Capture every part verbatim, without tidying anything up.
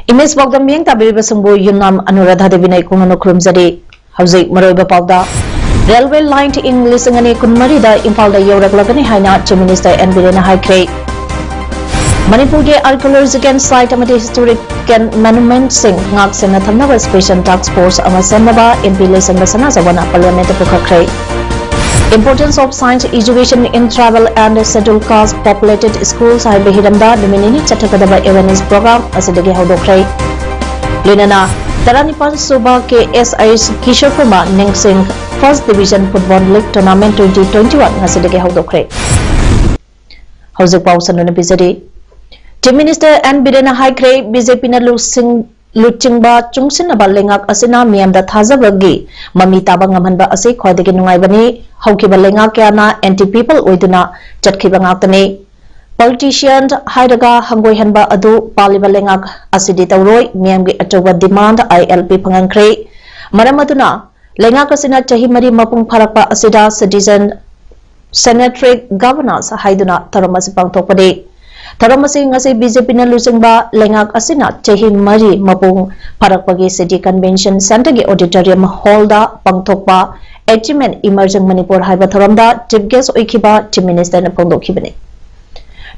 Image ꯄꯥꯎꯗꯝ ꯃꯤꯠꯌꯦꯡ ꯇꯥꯕꯤꯔꯤꯕꯁꯤꯡꯕꯨ ꯌꯨꯝꯅꯥꯝ ꯑꯅꯨꯔꯥꯙꯥ ꯗꯦꯕꯤꯅ ꯏꯈꯣꯡ ꯍꯟꯅ ꯈꯨꯔꯨꯝꯖꯔꯤ꯫ ꯍꯧꯖꯤꯛ ꯃꯔꯨꯑꯣꯏꯕ ꯄꯥꯎꯗ, ꯔꯦꯜꯋꯦ ꯂꯥꯏꯟ ꯏꯪ ꯂꯤꯁꯤꯡ ꯑꯅꯤ ꯀꯨꯟꯃꯔꯤꯗ ꯏꯝꯐꯥꯜꯗ ꯌꯧꯔꯛꯂꯒꯅꯤ ꯍꯥꯏꯅ ꯆꯤꯐ ꯃꯤꯅꯤꯁꯇꯔ ꯑꯦꯟ ꯕꯤꯔꯦꯟꯅ ꯍꯥꯏꯈ꯭ꯔꯦ꯫ ꯃꯅꯤꯄꯨꯔꯒꯤ ꯑꯥꯔꯀꯤꯑꯣꯂꯣꯖꯤꯀꯦꯜ ꯁꯥꯏꯠ ꯑꯃꯗꯤ ꯍꯤꯁꯇꯣꯔꯤꯀꯦꯜ ꯃꯣꯅꯨꯃꯦꯟꯠꯁꯤꯡ ꯉꯥꯛ ꯁꯦꯟꯅ ꯊꯝꯅꯕ ꯁ꯭ꯄꯦꯁꯦꯜ ꯇꯥꯁꯛ ꯐꯣꯔꯁ ꯑꯃ ꯁꯦꯝꯅꯕ ꯑꯦꯝ ꯄꯤ ꯂꯩꯁꯦꯝꯕ ꯁꯅꯥꯖꯥꯎꯕꯅ ꯄꯥꯔꯂꯤꯌꯥꯃꯦꯟꯠꯇ ꯄꯨꯈꯠꯈ꯭ꯔꯦ꯫ Importance of Science Education in Tribal and Scheduled Caste Populated Schools ꯍꯥꯏꯕ ꯍꯤꯔꯝꯗ ꯅꯨꯃꯤꯠ ꯅꯤꯅꯤ ꯆꯠꯊꯒꯗꯕ awareness program ꯉꯁꯤꯗꯒꯤ ꯍꯧꯗꯣꯛꯈ꯭ꯔꯦ꯫ ꯂꯣꯏꯅꯅ ꯇꯔꯥꯅꯤꯄꯥꯟ ꯁꯨꯕ ꯀꯦ ꯑꯦꯁ ꯑꯩꯆ ꯀꯤꯁꯣꯔ ꯀꯨꯃꯥꯔ ꯅꯤꯡꯁꯤꯡ First Division Football League Tournament twenty twenty-one ꯉꯁꯤꯗꯒꯤ ꯍꯧꯗꯣꯛꯈ꯭ꯔꯦ꯫ ꯍꯧꯖꯤꯛ ꯄꯥꯎ ꯁꯟꯗꯣꯛꯅ ꯄꯤꯖꯔꯤ꯫ ꯆꯤꯐ ꯃꯤꯅꯤꯁꯇꯔ ꯑꯦꯟ ꯕꯤꯔꯦꯟꯅ ꯍꯥꯏꯈ꯭ꯔꯦ, ꯕꯤ ꯖꯦ ꯄꯤꯅ ꯂꯨꯆꯤꯡ-, ꯂꯨꯆꯤꯡꯕ ꯆꯨꯡꯁꯤꯟꯅꯕ ꯂꯩꯉꯥꯛ ꯑꯁꯤꯅ ꯃꯤꯌꯥꯝꯗ ꯊꯥꯖꯕꯒꯤ ꯃꯃꯤ ꯇꯥꯕ ꯉꯝꯍꯟꯕ ꯑꯁꯤ ꯈ꯭ꯋꯥꯏꯗꯒꯤ ꯅꯨꯡꯉꯥꯏꯕꯅꯤ꯫ ꯍꯧꯈꯤꯕ ꯂꯩꯉꯥꯛ ꯀꯌꯥꯅ anti people ꯑꯣꯏꯗꯨꯅ ꯆꯠꯈꯤꯕ ꯉꯥꯛꯇꯅꯤ꯫ Politician ꯍꯥꯏꯔꯒ ꯍꯪꯒꯣꯏꯍꯟꯕ ꯑꯗꯨ ꯄꯥꯜꯂꯤꯕ ꯂꯩꯉꯥꯛ ꯑꯁꯤꯗꯤ ꯇꯧꯔꯣꯏ꯫ ꯃꯤꯌꯥꯝꯒꯤ ꯑꯆꯧꯕ demand I L P ꯐꯪꯍꯟꯈ꯭ꯔꯦ꯫ ꯃꯔꯝ ꯑꯗꯨꯅ ꯂꯩꯉꯥꯛ ꯑꯁꯤꯅ ꯆꯍꯤ ꯃꯔꯤ ꯃꯄꯨꯡ ꯐꯥꯔꯛꯄ ꯑꯁꯤꯗ citizen centric governance ꯍꯥꯏꯗꯨꯅ ꯊꯧꯔꯝ ꯑꯁꯤ ꯄꯥꯡꯊꯣꯛꯄꯅꯤ꯫ ꯊꯧꯔꯝ ꯑꯁꯤ ꯉꯁꯤ ꯕꯤ ꯖꯦ ꯄꯤꯅ ꯂꯨꯆꯤꯡꯕ ꯂꯩꯉꯥꯛ ꯑꯁꯤꯅ ꯆꯍꯤ ꯃꯔꯤ ꯃꯄꯨꯡ ꯐꯥꯔꯛꯄꯒꯤ City Convention Centreꯒꯤ auditorium hallꯗ ꯄꯥꯡꯊꯣꯛꯄ Achievement Emerging Manipur ꯍꯥꯏꯕ ꯊꯧꯔꯝꯗ chief guest ꯑꯣꯏꯈꯤꯕ Chief Ministerꯅ ꯐꯣꯡꯗꯣꯛꯈꯤꯕꯅꯤ꯫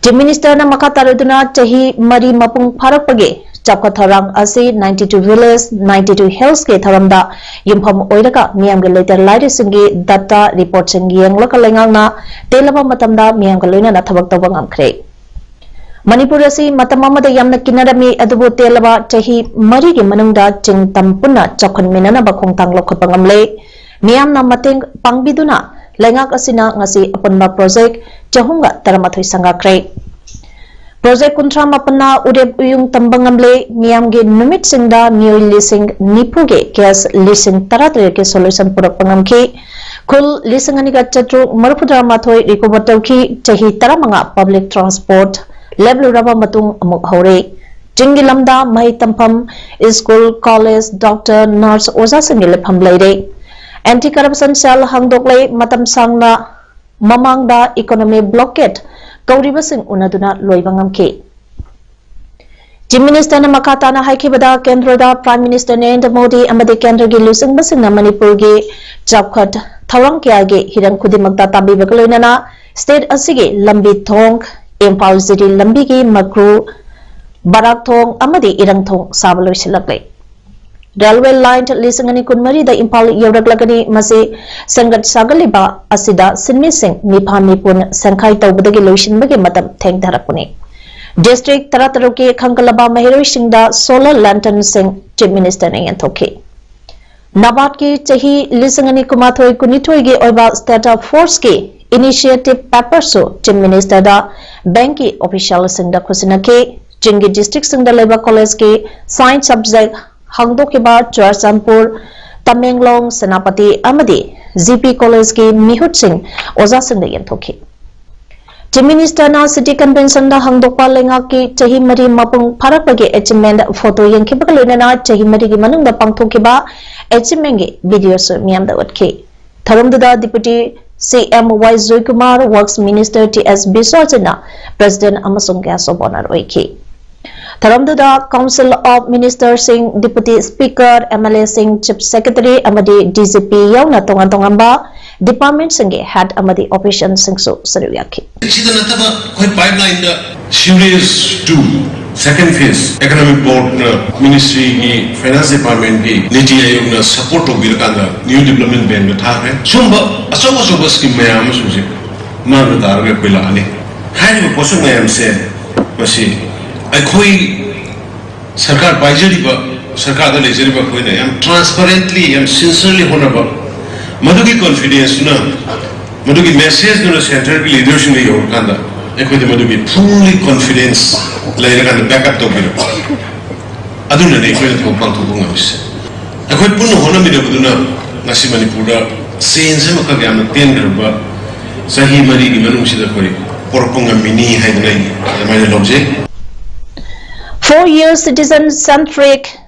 Chief Ministerꯅ ꯃꯈꯥ ꯇꯥꯔꯗꯨꯅ ꯆꯍꯤ ꯃꯔꯤ ꯃꯄꯨꯡ ꯐꯥꯔꯛꯄꯒꯤ ꯆꯥꯎꯈꯠ ꯊꯧꯔꯥꯡ ꯑꯁꯤ ninety-two village, ninety-two hillsꯀꯤ ꯊꯧꯔꯝꯗ ꯌꯨꯝꯐꯝ ꯑꯣꯏꯔꯒ ꯃꯤꯌꯥꯝꯒꯤ ꯂꯩꯇ ꯂꯥꯏꯔꯁꯤꯡꯒꯤ data reportꯁꯤꯡ ꯌꯦꯡꯂꯒ ꯂꯩꯉꯥꯛꯅ ꯇꯦꯜꯂꯕ ꯃꯇꯝꯗ ꯃꯤꯌꯥꯝꯒ ꯂꯣꯏꯅꯅ ꯊꯕꯛ ꯇꯧꯕ ꯉꯝꯈ꯭ꯔꯦ꯫ ꯃꯅꯤꯄꯨꯔ ꯑꯁꯤ ꯃꯇꯝ ꯑꯃꯗ ꯌꯥꯝꯅ ꯀꯤꯅꯔꯝꯃꯤ, ꯑꯗꯨꯕꯨ ꯇꯦꯜꯂꯕ ꯆꯍꯤ ꯃꯔꯤꯒꯤ ꯃꯅꯨꯡꯗ ꯆꯤꯡ ꯇꯝ ꯄꯨꯟꯅ ꯆꯥꯎꯈꯠꯃꯤꯟꯅꯅꯕ ꯈꯣꯡꯊꯥꯡ ꯂꯧꯈꯠꯄ ꯉꯝꯂꯦ꯫ ꯃꯤꯌꯥꯝꯅ ꯃꯇꯦꯡ ꯄꯥꯡꯕꯤꯗꯨꯅ ꯂꯩꯉꯥꯛ ꯑꯁꯤꯅ ꯉꯁꯤ ꯑꯄꯨꯟꯕ project ꯆꯍꯨꯝꯒ ꯇꯔꯥꯃꯥꯊꯣꯏ ꯁꯪꯒꯥꯈ꯭ꯔꯦ꯫ ꯄ꯭ꯔꯣꯖꯦꯛ ꯀꯨꯟꯊ꯭ꯔꯥ ꯃꯥꯄꯟꯅ ꯎꯔꯦꯞ ꯎꯌꯨꯡ ꯇꯝꯕ ꯉꯝꯂꯦ꯫ ꯃꯤꯌꯥꯝꯒꯤ ꯅꯨꯃꯤꯠꯁꯤꯡꯗ ꯃꯤꯑꯣꯏ ꯂꯤꯁꯤꯡ ꯅꯤꯐꯨꯒꯤ ꯀꯦꯁ ꯂꯤꯁꯤꯡ ꯇꯔꯥꯇꯔꯦꯠꯀꯤ ꯁꯣꯂꯨꯁꯟ ꯄꯨꯔꯛꯄ ꯉꯝꯈꯤ꯫ ꯈꯨꯜ ꯂꯤꯁꯤꯡ ꯑꯅꯤꯒ ꯆꯥꯇ꯭ꯔꯨꯛ ꯃꯔꯤꯐꯨꯇꯔꯥꯃꯥꯊꯣꯏ ꯔꯤꯀꯣꯚꯔ ꯇꯧꯈꯤ꯫ ꯆꯍꯤ ꯇꯔꯥꯃꯉꯥ ꯄꯕ꯭ꯂꯤꯛ ꯇ꯭ꯔꯥꯟꯁꯄꯣꯔꯠ ꯂꯦꯞꯂꯨꯔꯕ ꯃꯇꯨꯡ ꯑꯃꯨꯛ ꯍꯧꯔꯦ꯫ ꯆꯤꯡꯒꯤ ꯂꯝꯗ ꯃꯍꯩ ꯇꯝꯐꯝ, ꯁ꯭ꯀꯨꯜ, ꯀꯣꯂꯦꯖ, ꯗꯣꯛꯇꯔ, ꯅꯔꯁ, ꯑꯣꯖꯥꯁꯤꯡꯒꯤ ꯂꯩꯐꯝ ꯂꯩꯔꯦ꯫ ꯑꯦꯟꯇꯤ ꯀꯔꯞꯁꯟ ꯁꯦꯜ ꯍꯥꯡꯗꯣꯛꯂꯦ꯫ ꯃꯇꯝ ꯁꯥꯡꯅ ꯃꯃꯥꯡꯗ ꯏꯀꯣꯅꯣꯃꯤ ꯕ꯭ꯂꯣꯀꯦꯠ ꯀꯧꯔꯤꯕꯁꯤꯡ ꯎꯅꯗꯨꯅ ꯂꯣꯏꯕ ꯉꯝꯈꯤ꯫ ꯆꯤꯐ ꯃꯤꯅꯤꯁꯇꯔꯅ ꯃꯈꯥ ꯇꯥꯅ ꯍꯥꯏꯈꯤꯕꯗ, ꯀꯦꯟꯗ꯭ꯔꯗ ꯄ꯭ꯔꯥꯏꯝ ꯃꯤꯅꯤꯁꯇꯔ ꯅꯔꯦꯟꯗ꯭ꯔ ꯃꯣꯗꯤ ꯑꯃꯗꯤ ꯀꯦꯟꯗ꯭ꯔꯒꯤ ꯂꯨꯆꯤꯡꯕꯁꯤꯡꯅ ꯃꯅꯤꯄꯨꯔꯒꯤ ꯆꯥꯎꯈꯠ ꯊꯧꯔꯥꯡ ꯀꯌꯥꯒꯤ ꯍꯤꯔꯝ ꯈꯨꯗꯤꯡꯃꯛꯇ ꯇꯥꯕꯤꯕꯒ ꯂꯣꯏꯅꯅ ꯁ꯭ꯇꯦꯠ ꯑꯁꯤꯒꯤ ꯂꯝꯕꯤ ꯊꯣꯡ, ꯏꯝꯐꯥꯜ ꯖꯤꯔꯤ ꯂꯝꯕꯤꯒꯤ ꯃꯀ꯭ꯔꯨ, ꯕꯔꯥꯛ ꯊꯣꯡ ꯑꯃꯗꯤ ꯏꯔꯪ ꯊꯣꯡ ꯁꯥꯕ ꯂꯣꯏꯁꯤꯜꯂꯛꯂꯦ꯫ ꯔꯦꯜꯋꯦ ꯂꯥꯏꯟ ꯂꯤꯁꯤꯡ ꯑꯅꯤ ꯀꯨꯟꯃꯔꯤꯗ ꯏꯝꯐꯥꯜ ꯌꯧꯔꯛꯂꯒꯅꯤ꯫ ꯃꯁꯤ ꯁꯦꯝꯒꯠ ꯁꯥꯒꯠꯂꯤꯕ ꯑꯁꯤꯗ ꯁꯤꯟꯃꯤꯁꯤꯡ ꯃꯤꯐꯥ ꯃꯤꯄꯨꯟ ꯁꯪꯈꯥꯏ ꯇꯧꯕꯗꯒꯤ ꯂꯣꯏꯁꯤꯟꯕꯒꯤ ꯃꯇꯝ ꯊꯦꯡꯊꯔꯛꯄꯅꯤ꯫ ꯗꯤꯁꯇ꯭ꯔꯤꯛ ꯇꯔꯥꯇꯔꯨꯛꯀꯤ ꯈꯟꯒꯠꯂꯕ ꯃꯍꯩꯔꯣꯏꯁꯤꯡꯗ ꯁꯣꯂꯔ ꯂꯦꯟꯇꯔꯟꯁꯤꯡ ꯆꯤꯐ ꯃꯤꯅꯤꯁꯇꯔꯅ ꯌꯦꯟꯊꯣꯛꯈꯤ꯫ ꯅꯕꯥꯔꯗꯀꯤ ꯆꯍꯤ ꯂꯤꯁꯤꯡ ꯑꯅꯤ ꯀꯨꯟꯃꯥꯊꯣꯏ ꯀꯨꯟꯅꯤꯊꯣꯏꯒꯤ ꯑꯣꯏꯕ ꯁ꯭ꯇꯥꯔꯠ ꯑꯞ ꯐꯣꯔꯁꯀꯤ ꯏꯅꯤꯁꯤꯌꯦꯇꯤꯚ ꯄꯦꯄꯔꯁꯨ ꯆꯤꯐ ꯃꯤꯅꯤꯁꯇꯔꯗ ꯕꯦꯡꯛꯀꯤ ꯑꯣꯐꯤꯁꯤꯌꯦꯜꯁꯤꯡꯗ ꯈꯨꯠꯁꯤꯟꯅꯈꯤ꯫ ꯆꯤꯡꯒꯤ ꯗꯤꯁꯇ꯭ꯔꯤꯛꯁꯤꯡꯗ ꯂꯩꯕ ꯀꯣꯂꯦꯖꯀꯤ ꯁꯥꯏꯟꯁ ꯁꯕꯖꯦꯛ ꯍꯥꯡꯗꯣꯛꯈꯤꯕ ꯆꯨꯔꯆꯥꯟꯄꯨꯔ, ꯇꯃꯦꯡꯂꯣꯡ, ꯁꯦꯅꯥꯄꯇꯤ ꯑꯃꯗꯤ ꯖꯤ ꯄꯤ ꯀꯣꯂꯦꯖꯀꯤ ꯃꯤꯍꯨꯠꯁꯤꯡ ꯑꯣꯖꯥꯁꯤꯡꯗ ꯌꯦꯟꯊꯣꯛꯈꯤ꯫ ꯆꯤꯐ ꯃꯤꯅꯤꯁꯇꯔꯅ ꯁꯤꯇꯤ ꯀꯟꯚꯦꯟꯁꯟꯗ ꯍꯥꯡꯗꯣꯛꯄ ꯂꯩꯉꯥꯛꯀꯤ ꯆꯍꯤ ꯃꯔꯤ ꯃꯄꯨꯡ ꯐꯥꯔꯛꯄꯒꯤ ꯑꯦꯆꯤꯚꯃꯦꯟꯠ ꯐꯣꯇꯣ ꯌꯦꯡꯈꯤꯕꯒ ꯂꯣꯏꯅꯅ ꯆꯍꯤ ꯃꯔꯤꯒꯤ ꯃꯅꯨꯡꯗ ꯄꯥꯡꯊꯣꯛꯈꯤꯕ ꯑꯦꯆꯤꯚꯃꯦꯟꯠꯀꯤ ꯚꯤꯗꯤꯑꯣꯁꯨ ꯃꯤꯌꯥꯝꯗ ꯎꯠꯈꯤ꯫ ꯊꯧꯔꯝꯗꯨꯗ deputy C M Y Joykumar, works minister T S ꯕꯤꯁ꯭ꯋꯖꯤꯠꯅ ꯄ꯭ꯔꯦꯁꯤꯗꯦꯟꯠ ꯑꯃꯁꯨꯡ ꯒꯦꯁ꯭ꯠ ꯑꯣꯐ ꯑꯣꯅꯔ ꯑꯣꯏꯈꯤ꯫ ꯊꯧꯔꯝꯗꯨꯗ ꯀꯥꯎꯟꯁꯤꯜ ꯑꯣꯐ ꯃꯤꯅꯤꯁꯇꯔꯁꯤꯡ, ꯗꯤꯄꯨꯇꯤ ꯁ꯭ꯄꯤꯀꯔ, ꯑꯦꯝ ꯑꯦꯜ ꯑꯦꯁꯤꯡ, ꯆꯤꯐ ꯁꯦꯀ꯭ꯔꯦꯇꯔꯤ ꯑꯃꯗꯤ ꯗꯤ ꯖꯤ ꯄꯤ ꯌꯥꯎꯅ ꯇꯣꯉꯥꯟ ꯇꯣꯉꯥꯟꯕ ꯗꯤꯄꯥꯔꯠꯃꯦꯟꯠꯁꯤꯡꯒꯤ ꯍꯦꯗ ꯑꯃꯗꯤ ꯑꯣꯐꯤꯁꯤꯌꯦꯜꯁꯤꯡꯁꯨ ꯁꯔꯨꯛ ꯌꯥꯈꯤ꯫ ꯁꯤꯗ ꯅꯠꯇꯕ ꯑꯩꯈꯣꯏ ꯄꯥꯏꯞꯂꯥꯏꯟꯗ ꯁꯤꯋꯔꯦꯖ ꯇꯨ ꯁꯦꯀꯦꯟ ꯐꯦꯖ ꯏꯀꯣꯅꯣꯃꯤꯛ ꯕꯣꯔꯗꯅ ꯃꯤꯅꯤꯁꯇ꯭ꯔꯤꯒꯤ ꯐꯥꯏꯅꯥꯟꯁ ꯗꯤꯄꯥꯔꯠꯃꯦꯟꯠꯀꯤ ꯅꯤꯇꯤ ꯑꯥꯌꯣꯒꯅ ꯁꯄꯣꯔꯠ ꯇꯧꯕꯤꯔꯀꯥꯟꯗ ꯅ꯭ꯌꯨ ꯗꯤꯕ꯭ꯂꯞꯃꯦꯟꯠ ꯕꯦꯡꯛꯇ ꯊꯥꯈ꯭ꯔꯦ꯫ ꯁꯨꯝꯕ ꯑꯆꯧ ꯑꯆꯧꯕ ꯁ꯭ꯀꯤꯝ ꯃꯌꯥꯝ ꯑꯃꯁꯨ ꯍꯧꯖꯤꯛ ꯃꯥꯡꯗ ꯇꯥꯔꯒ ꯑꯩꯈꯣꯏ ꯂꯥꯛꯑꯅꯤ꯫ ꯍꯥꯏꯔꯤꯕ ꯄꯣꯠꯁꯛ ꯃꯌꯥꯝꯁꯦ ꯃꯁꯤ ꯑꯩꯈꯣꯏ ꯁꯔꯀꯥꯔ ꯄꯥꯏꯖꯔꯤꯕ, ꯁꯔꯀꯥꯔꯗ ꯂꯩꯖꯔꯤꯕ ꯑꯩꯈꯣꯏꯅ ꯌꯥꯝ ꯇ꯭ꯔꯥꯟꯁꯄꯔꯦꯟꯠꯂꯤ, ꯌꯥꯝ ꯁꯤꯟꯁꯤꯌꯔꯂꯤ ꯍꯣꯠꯅꯕ, ꯃꯗꯨꯒꯤ ꯀꯣꯟꯐꯤꯗꯦꯟꯁꯇꯨꯅ, ꯃꯗꯨꯒꯤ ꯃꯦꯁꯦꯖꯇꯨꯅ ꯁꯦꯟꯇ꯭ꯔꯦꯜꯒꯤ ꯂꯤꯗꯔꯁꯤꯡꯗ ꯌꯧꯔꯀꯥꯟꯗ ꯑꯩꯈꯣꯏꯗ ꯃꯗꯨꯒꯤ fully confidence ꯂꯩꯔꯀꯥꯟꯗ backup ꯇꯧꯕꯤꯔꯛꯄ ꯑꯗꯨꯅꯅꯦ ꯑꯩꯈꯣꯏꯅ ꯊꯕꯛ ꯄꯥꯡꯊꯣꯛꯄ ꯉꯝꯃꯤꯁꯦ꯫ ꯑꯩꯈꯣꯏ ꯄꯨꯟꯅ ꯍꯣꯠꯅꯃꯤꯟꯅꯕꯗꯨꯅ ꯉꯁꯤ ꯃꯅꯤꯄꯨꯔꯗ change ꯑꯃꯈꯛ ꯌꯥꯝꯅ ꯇꯦꯟꯈ꯭ꯔꯕ ꯆꯍꯤ ꯃꯔꯤꯒꯤ ꯃꯅꯨꯡꯁꯤꯗ ꯑꯩꯈꯣꯏ ꯄꯨꯔꯛꯄ ꯉꯝꯃꯤꯅꯤ ꯍꯥꯏꯗꯅ ꯑꯩ ꯑꯗꯨꯃꯥꯏꯅ ꯂꯧꯖꯩ꯫ Four year citizen centric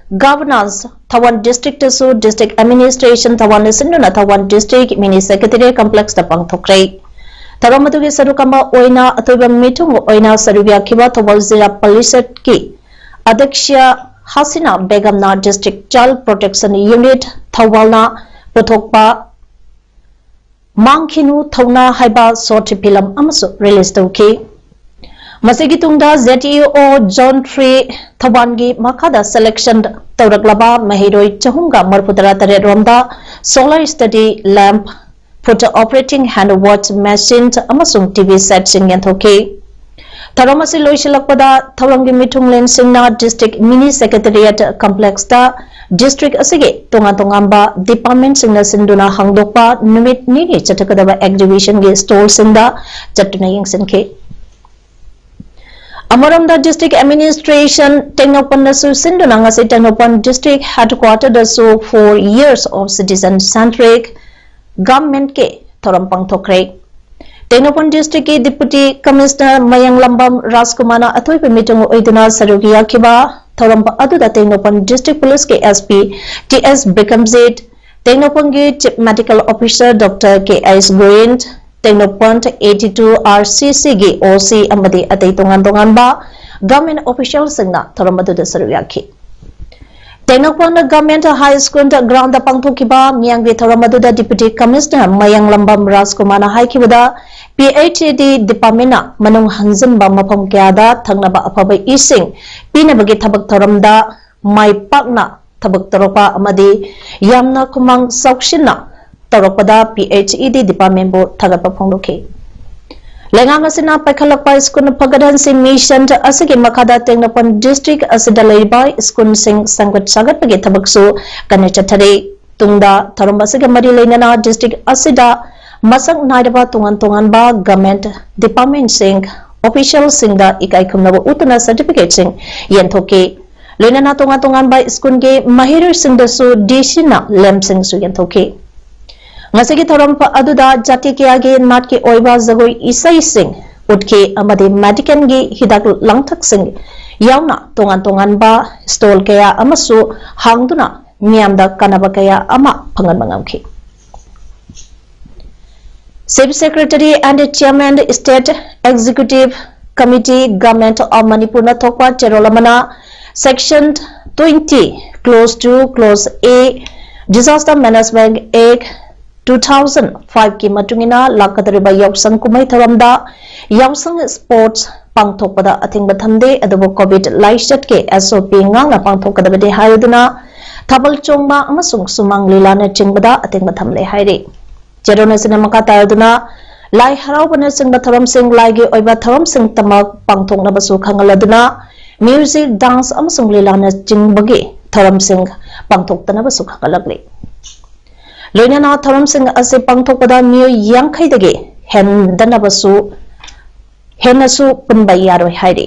governance Thoubal district ꯇꯁꯨ district administration ꯊꯧꯕꯥꯜꯅ ꯁꯤꯟꯗꯨꯅ Thoubal district mini secretariat complex ꯇ ꯄꯥꯡꯊꯣꯛꯈ꯭ꯔꯦ꯫ ꯊꯧꯔꯝ ꯑꯗꯨꯒꯤ ꯁꯔꯨꯛ ꯑꯃ ꯑꯣꯏꯅ ꯑꯇꯣꯏꯕ ꯃꯤꯊꯨꯡ ꯑꯣꯏꯅ ꯁꯔꯨꯛ ꯌꯥꯈꯤꯕ ꯊꯧꯕꯥꯜ ꯖꯤꯂꯥ ꯄꯔꯤꯁꯠꯀꯤ ꯑꯗ꯭ꯌꯛꯁ ꯍꯥꯁꯤꯅꯥ ꯕꯦꯒꯝꯅ district child protection unit ꯊꯧꯕꯥꯜꯅ ꯄꯨꯊꯣꯛꯄ ꯃꯥꯡꯈꯤꯅꯨ ꯊꯧꯅꯥ ꯍꯥꯏꯕ short film ꯑꯃꯁꯨ release ꯇꯧꯈꯤ꯫ ꯃꯁꯤꯒꯤ ꯇꯨꯡꯗ Z E O Zone three ꯊꯧꯕꯥꯜꯒꯤ ꯃꯈꯥꯗ selection ꯇꯧꯔꯛꯂꯕ ꯃꯍꯩꯔꯣꯏ ꯆꯍꯨꯝꯒ ꯃꯔꯤꯐꯨꯇꯔꯥ ꯇꯔꯦꯠ ꯔꯣꯝꯗ solar study lamp, foot operating hand wash machine ꯑꯃꯁꯨꯡ T V set ꯁꯤꯡ ꯌꯦꯟꯊꯣꯛꯈꯤ꯫ ꯊꯧꯔꯝ ꯑꯁꯤ ꯂꯣꯏꯁꯤꯜꯂꯛꯄꯗ ꯊꯧꯔꯝꯒꯤ ꯃꯤꯊꯨꯡꯂꯦꯟꯁꯤꯡꯅ district mini secretariat complex ꯇ district ꯑꯁꯤꯒꯤ ꯇꯣꯉꯥꯟ ꯇꯣꯉꯥꯟꯕ department ꯁꯤꯡꯅ ꯁꯤꯟꯗꯨꯅ ꯍꯥꯡꯗꯣꯛꯄ ꯅꯨꯃꯤꯠ ꯅꯤꯅꯤ ꯆꯠꯊꯒꯗꯕ exhibition ꯒꯤ stall ꯁꯤꯡꯗ ꯆꯠꯇꯨꯅ ꯌꯦꯡꯁꯤꯟꯈꯤ꯫ ꯑꯃꯔꯣꯝꯗ district administration ꯇꯦꯡꯅꯧꯄꯜꯅꯁꯨ ꯁꯤꯟꯗꯨꯅ ꯉꯁꯤ ꯇꯦꯡꯅꯧꯄꯜ district headquarter ꯗꯁꯨ four years of citizen centric government ꯀꯤ ꯊꯧꯔꯝ ꯄꯥꯡꯊꯣꯛꯈ꯭ꯔꯦ꯫ ꯇꯦꯡꯅꯧꯄꯜ district ꯀꯤ Deputy Commissioner ꯃꯌꯥꯡꯂꯝꯕꯝ ꯔꯥꯖꯀꯨꯃꯥꯔꯅ ꯑꯊꯣꯏꯕ ꯃꯤꯊꯨꯡ ꯑꯣꯏꯗꯨꯅ ꯁꯔꯨꯛ ꯌꯥꯈꯤꯕ ꯊꯧꯔꯝ ꯑꯗꯨꯗ ꯇꯦꯡꯅꯧꯄꯜ district police ꯀꯤ S P T S Bikramjit, ꯇꯦꯡꯅꯧꯄꯜꯒꯤ Chief Medical Officer Doctor K S ꯒꯣꯌꯤꯟ, Tengnoupal eighty two R C C ꯒꯤ O C ꯑꯃꯗꯤ ꯑꯇꯩ ꯇꯣꯉꯥꯟ ꯇꯣꯉꯥꯟꯕ government official ꯁꯤꯡꯅ ꯊꯧꯔꯝ ꯑꯗꯨꯗ ꯁꯔꯨꯛ ꯌꯥꯈꯤ꯫ Tengnoupal Government High School ground ꯗ ꯄꯥꯡꯊꯣꯛꯈꯤꯕ ꯃꯤꯌꯥꯝꯒꯤ ꯊꯧꯔꯝ ꯑꯗꯨꯗ Deputy Commissioner ꯃꯌꯥꯡꯂꯝꯕꯝ ꯔꯥꯖꯀꯨꯃꯥꯔꯅ ꯍꯥꯏꯈꯤꯕꯗ, P H E D department ꯅ ꯃꯅꯨꯡ ꯍꯟꯖꯤꯟꯕ ꯃꯐꯝ ꯀꯌꯥꯗ ꯊꯛꯅꯕ ꯑꯐꯕ ꯏꯁꯤꯡ ꯄꯤꯅꯕꯒꯤ ꯊꯕꯛ ꯊꯧꯔꯝꯗ ꯃꯥꯏ ꯄꯥꯛꯅ ꯊꯕꯛ ꯇꯧꯔꯛꯄ ꯑꯃꯗꯤ ꯌꯥꯝꯅ ꯈꯨꯃꯥꯡ ꯆꯥꯎꯁꯤꯟꯅ ꯇꯧꯔꯛꯄꯗ P H E D department ꯕꯨ ꯊꯥꯒꯠꯄ ꯐꯣꯡꯗꯣꯛꯈꯤ꯫ ꯂꯩꯉꯥꯛ ꯑꯁꯤꯅ ꯄꯥꯏꯈꯠꯂꯛꯄ ꯁ꯭ꯀꯨꯜ ꯐꯒꯠꯍꯟꯁꯤ ꯃꯤꯁꯟ ꯑꯁꯤꯒꯤ ꯃꯈꯥꯗ ꯇꯦꯡꯅꯧꯄꯜ district ꯑꯁꯤꯗ ꯂꯩꯔꯤꯕ ꯁ꯭ꯀꯨꯜꯁꯤꯡ ꯁꯦꯝꯒꯠ ꯁꯥꯒꯠꯄꯒꯤ ꯊꯕꯛꯁꯨ ꯀꯟꯅ ꯆꯠꯊꯔꯤ꯫ ꯇꯨꯡꯗ ꯊꯧꯔꯝ ꯑꯁꯤꯒ ꯃꯔꯤ ꯂꯩꯅꯅ district ꯑꯁꯤꯗ ꯃꯁꯛ ꯅꯥꯏꯔꯕ ꯇꯣꯉꯥꯟ ꯇꯣꯉꯥꯟꯕ government departmentꯁꯤꯡ, officialꯁꯤꯡꯗ ꯏꯀꯥꯏ ꯈꯨꯝꯅꯕ ꯎꯠꯇꯨꯅ certificateꯁꯤꯡ ꯌꯦꯟꯊꯣꯛꯈꯤ꯫ ꯂꯣꯏꯅꯅ ꯇꯣꯉꯥꯟ ꯇꯣꯉꯥꯟꯕ ꯁ꯭ꯀꯨꯜꯒꯤ ꯃꯍꯩꯔꯣꯏꯁꯤꯡꯗꯁꯨ DCꯅ lamp ꯁꯤꯡꯁꯨ ꯌꯦꯟꯊꯣꯛꯈꯤ꯫ ꯉꯁꯤꯒꯤ ꯊꯧꯔꯝ ꯑꯗꯨꯗ ꯖꯥꯇꯤ ꯀꯌꯥꯒꯤ ꯅꯥꯠꯀꯤ ꯑꯣꯏꯕ ꯖꯒꯣꯏ ꯏꯁꯩꯁꯤꯡ ꯎꯠꯈꯤ ꯑꯃꯗꯤ medicalꯒꯤ ꯍꯤꯗꯥꯛ ꯂꯥꯡꯊꯛꯁꯤꯡ ꯌꯥꯎꯅ ꯇꯣꯉꯥꯟ ꯇꯣꯉꯥꯟꯕ stall ꯀꯌꯥ ꯑꯃꯁꯨ ꯍꯥꯡꯗꯨꯅ ꯃꯤꯌꯥꯝꯗ ꯀꯥꯟꯅꯕ ꯀꯌꯥ ꯑꯃ ꯐꯪꯍꯟꯕ ꯉꯝꯈꯤ꯫ Chief Secretary and Chairman, State Executive Committee, Government of Manipurꯅ ꯊꯣꯛꯄ ꯆꯦꯔꯣꯜ ꯑꯃꯅ Section twenty, Clause two, Clause A, Disaster Management Act two thousand five ꯀꯤ ꯃꯇꯨꯡ ꯏꯟꯅ ꯂꯥꯛꯀꯗꯧꯔꯤꯕ ꯌꯥꯎꯁꯪ ꯀꯨꯝꯍꯩ ꯊꯧꯔꯝꯗ ꯌꯥꯎꯁꯪ sports ꯄꯥꯡꯊꯣꯛꯄꯗ ꯑꯊꯤꯡꯕ ꯊꯝꯗꯦ, ꯑꯗꯨꯕꯨ COVID ꯂꯥꯏꯆꯠꯀꯤ SOP ꯉꯥꯛꯅ ꯄꯥꯡꯊꯣꯛꯀꯗꯕꯅꯤ ꯍꯥꯏꯗꯨꯅ ꯊꯥꯕꯜ ꯆꯣꯡꯕ ꯑꯃꯁꯨꯡ ꯁꯨꯃꯥꯡ ꯂꯤꯂꯥꯅꯆꯤꯡꯕꯗ ꯑꯊꯤꯡꯕ ꯊꯝꯂꯦ ꯍꯥꯏꯔꯤ꯫ ꯆꯦꯔꯣꯜ ꯑꯁꯤꯅ ꯃꯈꯥ ꯇꯥꯔꯗꯨꯅ ꯂꯥꯏ ꯍꯔꯥꯎꯕꯅꯆꯤꯡꯕ ꯊꯧꯔꯝꯁꯤꯡ, ꯂꯥꯏꯒꯤ ꯑꯣꯏꯕ ꯊꯧꯔꯝꯁꯤꯡꯇꯃꯛ ꯄꯥꯡꯊꯣꯛꯅꯕꯁꯨ ꯈꯪꯍꯜꯂꯗꯨꯅ music, dance ꯑꯃꯁꯨꯡ ꯂꯤꯂꯥꯅꯆꯤꯡꯕꯒꯤ ꯊꯧꯔꯝꯁꯤꯡ ꯄꯥꯡꯊꯣꯛꯇꯅꯕꯁꯨ ꯈꯪꯍꯜꯂꯛꯂꯤ꯫ ꯂꯣꯏꯅꯅ ꯊꯧꯔꯝꯁꯤꯡ ꯑꯁꯤ ꯄꯥꯡꯊꯣꯛꯄꯗ ꯃꯤꯑꯣꯏ ꯌꯥꯡꯈꯩꯗꯒꯤ ꯍꯦꯟꯗꯅꯕꯁꯨ, ꯍꯦꯟꯅꯁꯨ ꯄꯨꯟꯕ ꯌꯥꯔꯣꯏ ꯍꯥꯏꯔꯤ꯫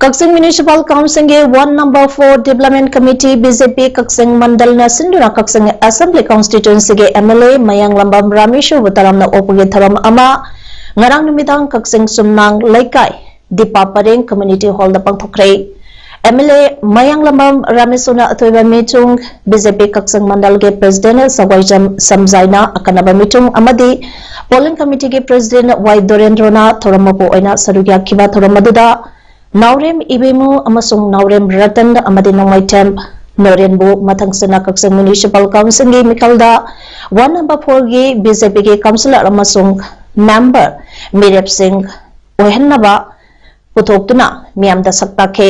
ꯀꯛꯆꯤꯡ Municipal Councilꯒꯤ Ward number four Development Committee, BJP ꯀꯛꯆꯤꯡ ꯃꯟꯗꯜꯅ ꯁꯤꯟꯗꯨꯅ ꯀꯛꯆꯤꯡ Assembly Constituencyꯒꯤ MLA ꯃꯌꯥꯡꯂꯝꯕꯝ ꯔꯥꯃꯦꯁꯣꯔꯕꯨ ꯇꯔꯥꯝꯅ ꯑꯣꯛꯄꯒꯤ ꯊꯧꯔꯝ ꯑꯃ ꯉꯔꯥꯡ ꯅꯨꯃꯤꯗꯥꯡ ꯀꯛꯆꯤꯡ ꯆꯨꯝꯅꯥꯡ ꯂꯩꯀꯥꯏ ꯗꯤꯄꯥ ꯄꯔꯦꯡ Community Hallꯗ ꯄꯥꯡꯊꯣꯛꯈ꯭ꯔꯦ꯫ MLA ꯃꯌꯥꯡꯂꯝꯕꯝ ꯔꯥꯃꯦꯁꯣꯔꯅ ꯑꯊꯣꯏꯕ ꯃꯤꯆꯨꯡ, BJP ꯀꯛꯆꯤꯡ ꯃꯟꯗꯜꯒꯤ President ꯁꯒꯣꯏꯖꯝ ꯁꯝꯖꯥꯏꯅ ꯑꯀꯟꯅꯕ ꯃꯤꯆꯨꯡ ꯑꯃꯗꯤ Polling Committeeꯒꯤ President ꯋꯥꯏ ꯗꯣꯔꯦꯟꯗ꯭ꯔꯣꯅ ꯊꯧꯔꯝ ꯃꯄꯨ ꯑꯣꯏꯅ ꯁꯔꯨꯛ ꯌꯥꯈꯤꯕ ꯊꯧꯔꯝ ꯑꯗꯨꯗ ꯅꯥꯎꯔꯦꯝ ꯏꯕꯦꯝꯃꯨ ꯑꯃꯁꯨꯡ ꯅꯥꯎꯔꯦꯝ ꯔꯇꯟ ꯑꯃꯗꯤ ꯅꯣꯡꯃꯩꯊꯦꯝ ꯅꯣꯔꯦꯟꯕꯨ ꯃꯊꯪꯁꯤꯅ ꯀꯛꯆꯤꯡ Municipal Councilꯒꯤ ꯃꯤꯈꯜꯗ Ward number fourꯒꯤ BJPꯒꯤ councillor ꯑꯃꯁꯨꯡ member ꯃꯤꯔꯦꯞꯁꯤꯡ ꯑꯣꯏꯍꯟꯅꯕ ꯄꯨꯊꯣꯛꯇꯨꯅ ꯃꯤꯌꯥꯝꯗ ꯁꯛ ꯇꯥꯛꯈꯤ꯫